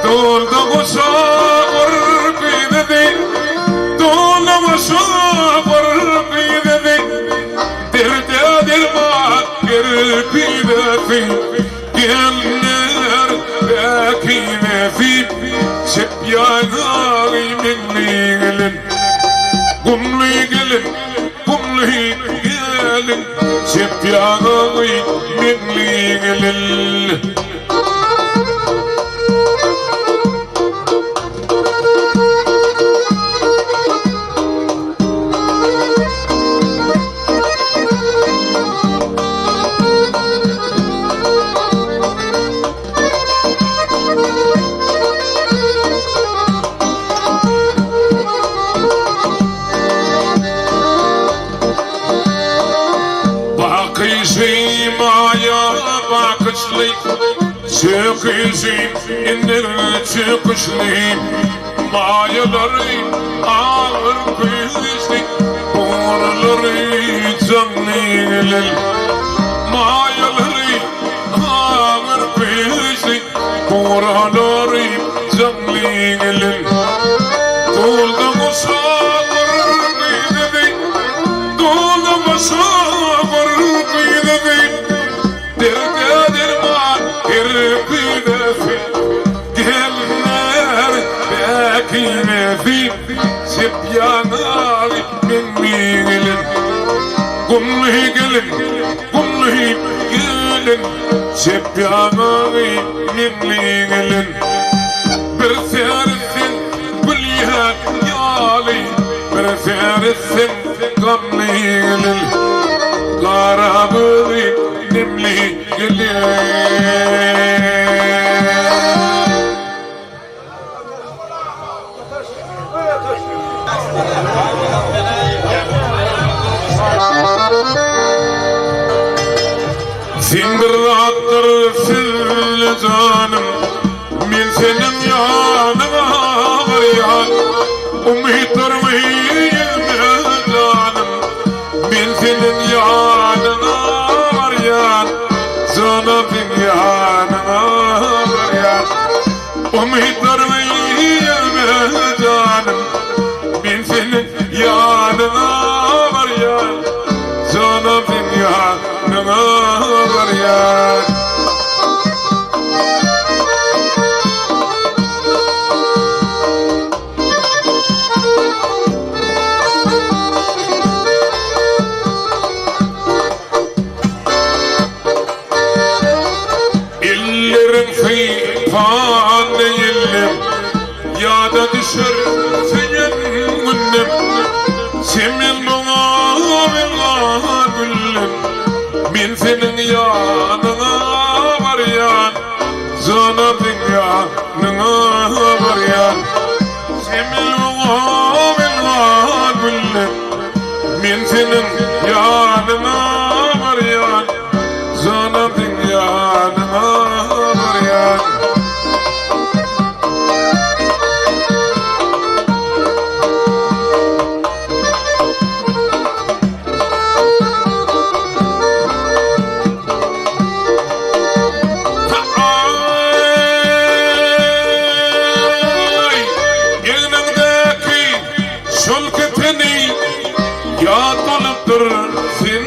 Doldy goşa gurpyzy, Doldy goşa gurpyzy, Derde derman kirpidesi, Gelinler päkizesi, Çep ýaňagy meňli gelin. Gumly gelin, gumly gelin, Çep ýaňagy meňli gelin. Bakyşy maýa bakyşly, Çöküşi indir çöküşli, Maýalary agyr güýçli, Borlary janly gelin. Maýalary agyr güýçli, Borlary janly gelin. Doldy goşa gurpyzy, Doldy goşa gurpyzy, Derde derman kirpidesi, Gelinler päkimesi, Çep ýanagy meňli gelin. Gumly gelin, gumly gelin, Çep ýanagy meňli gelin. Bir seretseň gülýän ýaly, Bir seretseň gamly gelin. Gara gözi nemli gelin. Sen bir zatlar sözle janym, Men seniň ýanyňa barýan. Umytlarymy ýelme janym, Men seniň ýanyňa barýan. Janam seň ýanyňa barýan. Umytlarymy ýelme janym, Men seniň ýanyňa barýan. Janam seň ýanyňa barýan. Elleriň sypan ýellem, Ýada düşer söýen günlem. Çemen doňa men güllem, Men seniň ýanyňa barýan. Jana seň ýanyňa barýan. Çemen doňa men güllem, Men seniň ýanyňa barýan. Jana seň ýanyňa barýan. Aý, egniňdäki şol keteni Ýat bolupdyr sen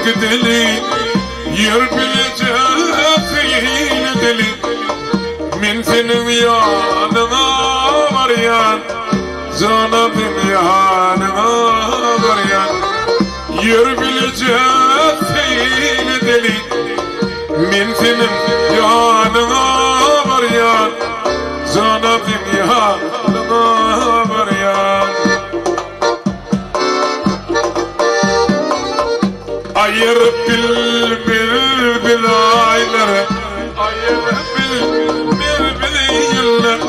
gideli, Ýer bileje seýil edeli. Men seniň ýanyňa barýan, Janam seň ýanyňa barýan. Ýör bileje seýil edeli, Men seniň ýanyňa barýan, Janam seň ýanyňa barýan. Aýyryp bilmez biz aýlary, Aýyryp bilmez bizi ýyllar.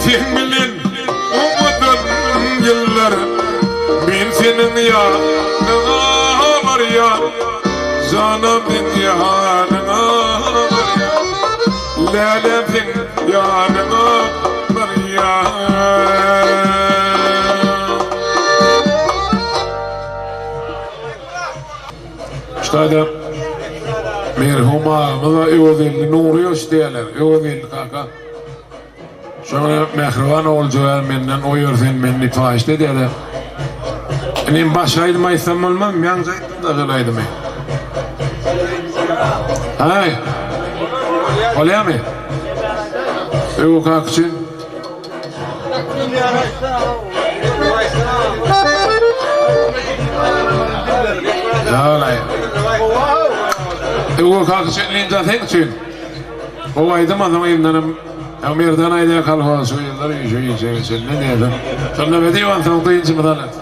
Seň bilen owadan ýyllar, Men seniň ýanyňa barýan, Janam seň ýanyňa barýan, Läläm seň ýanyňa barýan. Ştaýda merhum agamyz bar, Öwezelli Nury Ýoş diýerler, Öwezelli kaka. Şoňa mähriban oguljygar menden oýar sen meni diýip haýyşt edýär-de. Inim başga aýdym aýtsam bolmazmy, ýaňja aýtdym-da şol aýdymy. Haý. Bolýarmy? Öwe kaka üçin. Öwür kaka üçin linja sen üçin. Gowy aýdym onsoň yzyndanam ýa Merdan aýdýar kolhoz şu ýyllar şu işe geçende diýýär. Şonda ne diýip onsoň dynjymyzy alarys.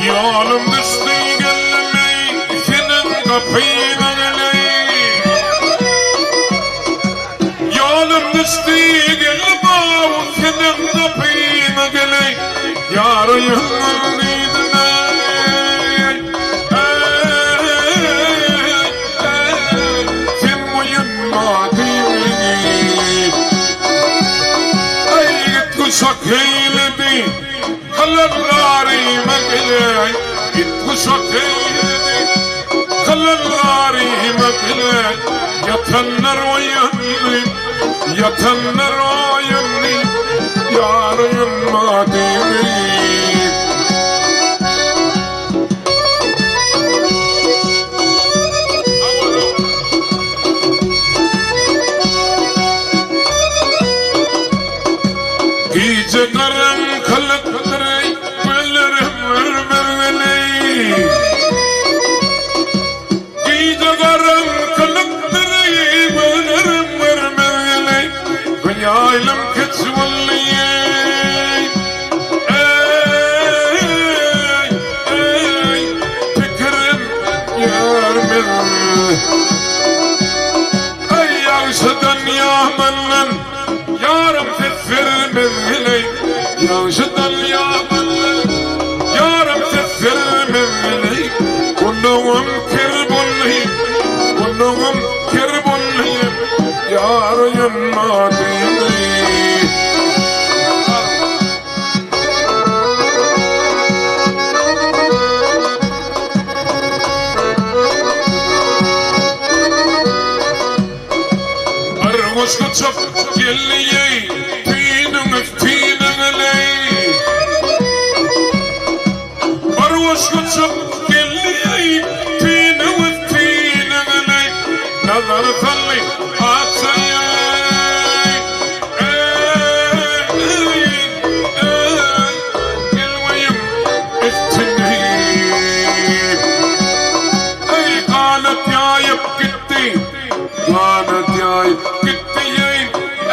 Ýolum düşdi geldim-eý, seniň gapyňa geleý. Ýolum düşdi geldim-ow, seniň gapyňa geleý. Ýaryň diýdim-eý, eý, eý, sen goýunma diýip. Eý, git guşak eýledi. Kylanlaryma geleý, Git guşak eýledi. Kylanlaryma geleý, Ýatanlar oýandy, Ýatanlar oýandy, Ýar oýanmady. Gije garaňkylykdyr, gözlerim görmez weli. Gije garaňkylykdyr, gözlerim görmez weli. Gün ýaýlym keç boldy, eý, eý, pikirim ýörmez. Eý, ýagşydan ýamandan. Ýarym ses bermez heleý, Ýagşydan ýamandan Ýarym ses bermez heleý, Gulagym ker boldy, Gulagym ker boldy, Ýar oýanmady. Bir goşgy çyk geldi-eý, Tüýnüňiz tüýnüňileý. Bir goşgy çyk geldi-eý, Tüýnüňiz tüýnüňileý. Nazar saldy patyşa-eý, Eý, eý, gelweýiň üstüne. Eý, ganat ýaýyp gitdi. Ganat ýaýyp gitdi ýeý,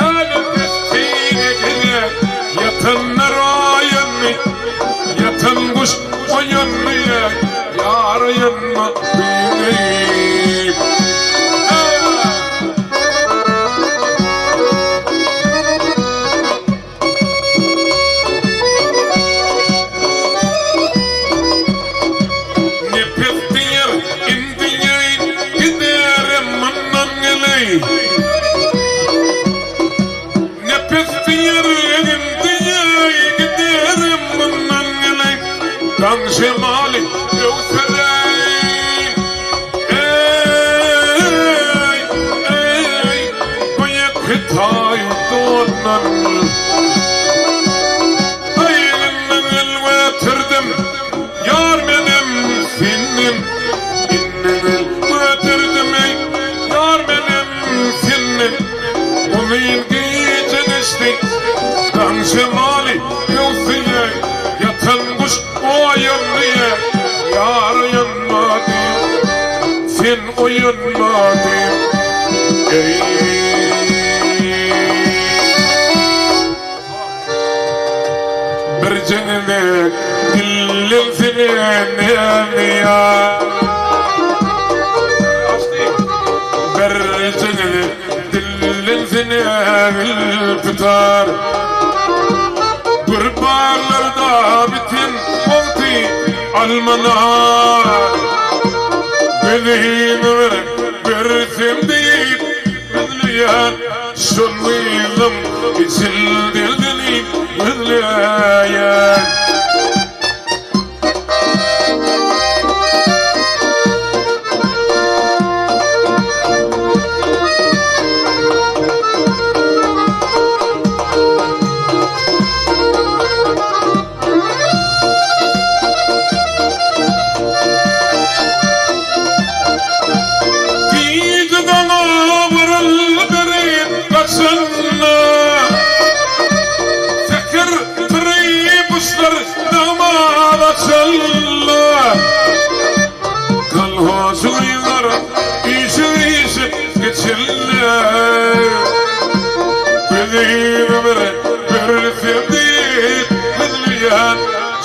Älem üstüne gele. Ýatanlar oýandy, Ýatan guş oýandy, Ýar oýanmady. Nepes diýer, indi ýeý, Giderin mundan geleý. Nepes diýer, indi ýeý, Giderin mundan. owadan. Aýgyndan el göterdim, ýar menem senden. Inden el göterdim eý, ýar menem senden. Uzyn gije geçdi, daň şemaly öwsüýä, Ýatan guş oýandy, ýar oýanmady. Sen oýanmadyň, eý. Birje gezek dillensene näme ýar. Birje gezek dillensene bil tutar. Gür baglarda biten wagty almalar. Gözümi bir görsem diýip gözleýän şol gyzym içinde gelip gözleýän. Gije daňa wyryldyryp gaçanda, Säher turyp guşlar nagma açanda, Kolhozçy gyzlar üýşüp-üýşüp geçende, Gözümi bir görsem diýip gözleýän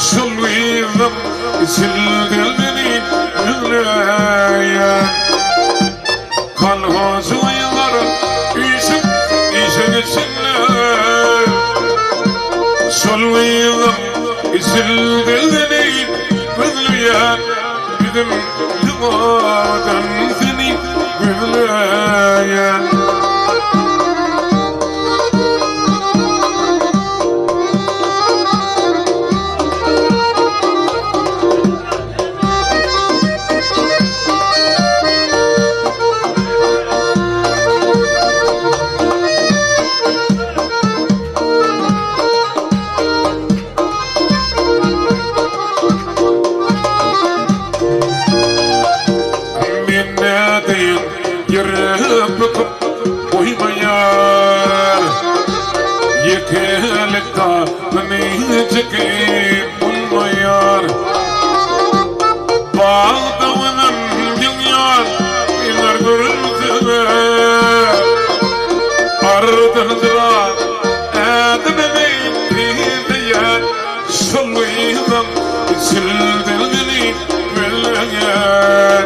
şol gyzam içinden meni gözleýän. Kolhozçy gyzlar üýşüp işe geçende, Şol gyzam içinden meni gözleýän. Bizim duadan seni gözleýän. Men nädeýin, ýürek büküp goýmaýar. Ýekelik dagyny çekip bolmaýar. Bagda özüm ýygýan gyzlar görünse-de, Ardynjyra ädimimi tizleýän. Şol gyzam içilden meni gözleýän.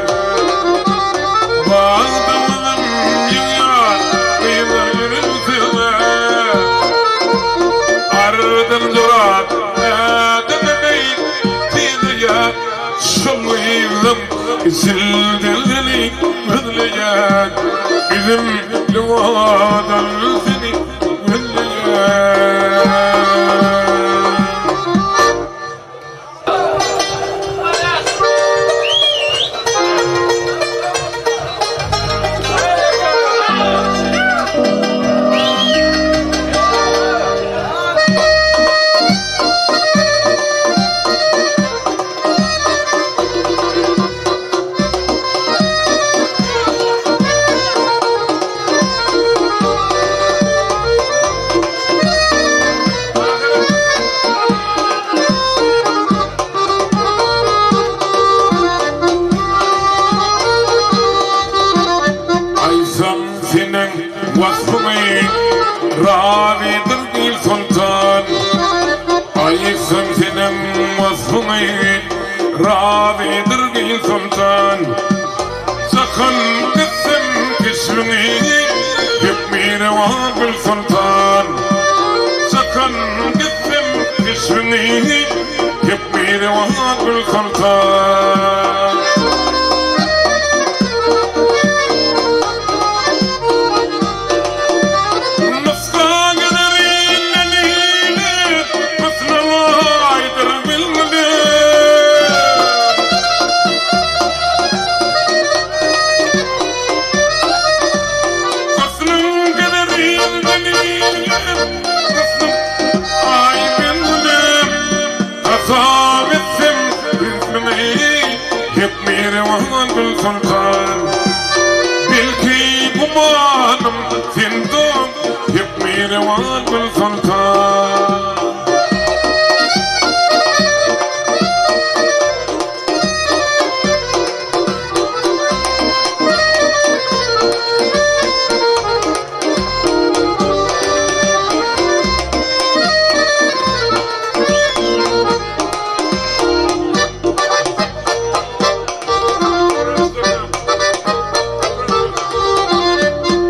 Bagda özüm ýygýan gyzlar görünse-de, Ardyn jurat ädimimi tizleýän. Şol gyzam içilden meni gözleýän. Bizim duadan seni Aýtsam seniň waspyňy razydyr il soltan. Aýtsam seniň waspyňy razydyr il soltan. Jahan gitsem keşbiňi Hükmi-rewa gül soltan. Jahan gitsem keşbiňi Hükmi-rewa gül soltan. Nusga geler inden ile, Husna aýdyr bilmeli. Husnuň geler ilden ile,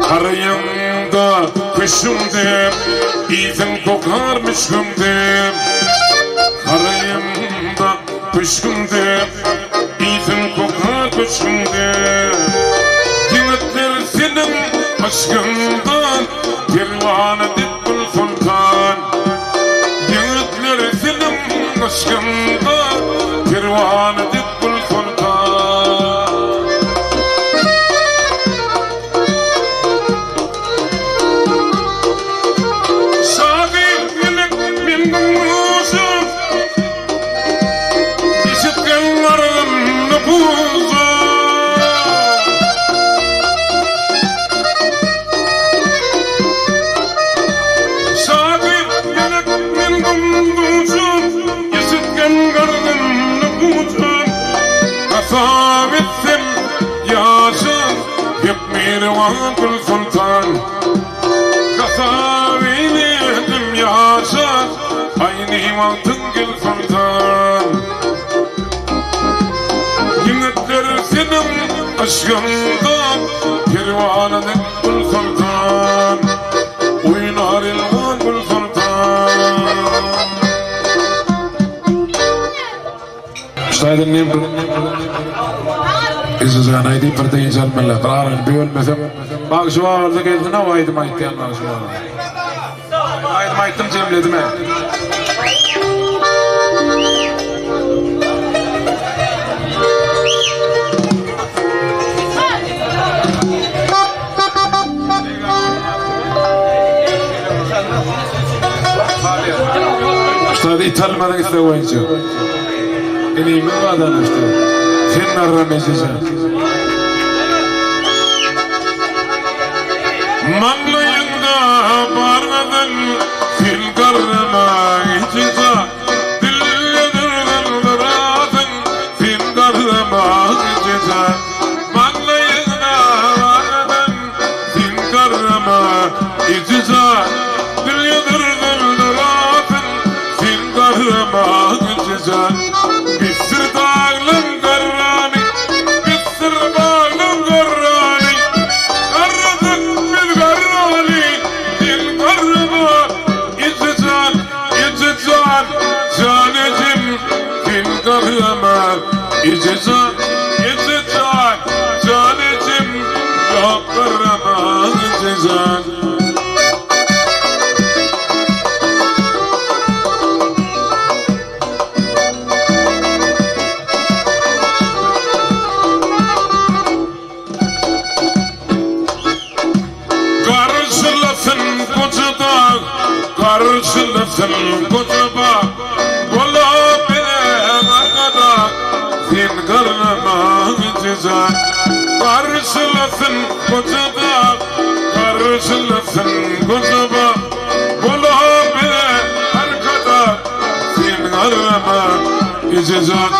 Haraýyňda, köşgüňde, Iýseň kokar müşgüňde. Haraýyňda, köşgüňde, Iýseň kokar köşgüňde. Ýigitler seniň yşkyňdan, Perwana dek gül soltan. Ýigitler seniň yşkyňdan, Perwana dek gül soltan. Şahyr melek meniň duşum, Eşitgin arzymny guşum. Şahyr melek meniň duşum, Eşitgin arzymny guşum. Hasap etsem ýaşym, Hekmeriwan gül soltan. Hasap eýledim ýaşa, Aýny wagtyň gel soltan. Ýigitler seniň yşgyňda, Perwana dek gül soltan. Oýnar elwan gül soltan. Şaýdan men bir Ejejan aýdyp bir dynç almaly. Bir arany bölmesem. Bagşy babarda gelsin o aýdym aýtýan bagşy baba. Aýdym aýtdym jemledim he. Şurada italmadyň isleg boýunça. Inimiz bardan işte. Sen garram ejejan. Maňlaýyňda bar gyzyl, sen garrama ejejan. Diliňe dyrgyndyrasyň, sen garrama ejejan. Maňlaýyňda bar gyzyl, sen garrama ejejan. Diliňe dyrgyndyrasyň, sen garrama ejejan. Besdir daglaň garrany, besdir baglaň garrany. Garradyk biz garraly, sen garrama ejejan. Ejejan, jan ejem, sen garrama. Ejejan, ejejan, jan ejem, ýok garrama ejejan. Garşylasyn goja dag, garşylasyn goja bag, Bola bilen arkadag, sen garrama ejejan. Garşylasyn goja dag, garşylasyn goja bag, Bola bilen arkadag, sen garrama ejejan.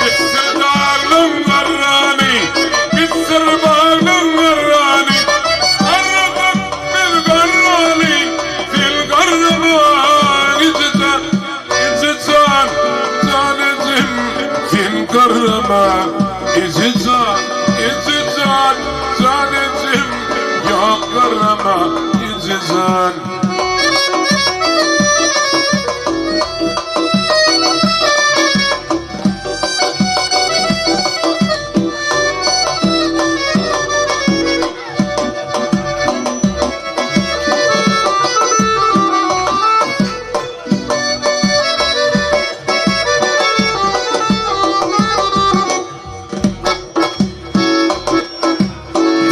Bitsin daglaň garrany, bitsin baglaň garrany, Garradyk biz garraly, sen garrama ejejan. Ejejan, jan ejem, sen garrama ejejan. Ejejan, jan ejem, ýok garrama ejejan.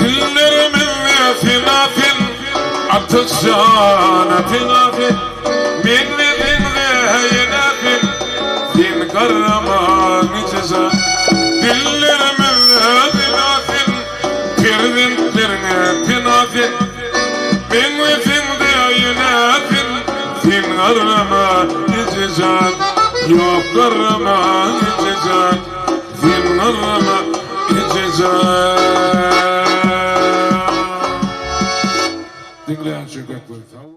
Dillerimizde sena-sen, Atyşana pena-sen, Meňzeseň-de ýene-sen, Sen garramaň içijan. Dillerimizde sena-sen, Perzentleriňe pena-sen, Meňzeseň-de ýene-sen, Sen garrama ejejan. Ýok garrama ejejan, Sen garrama ejejan. Diňleýän üçin köp köp sag boluň.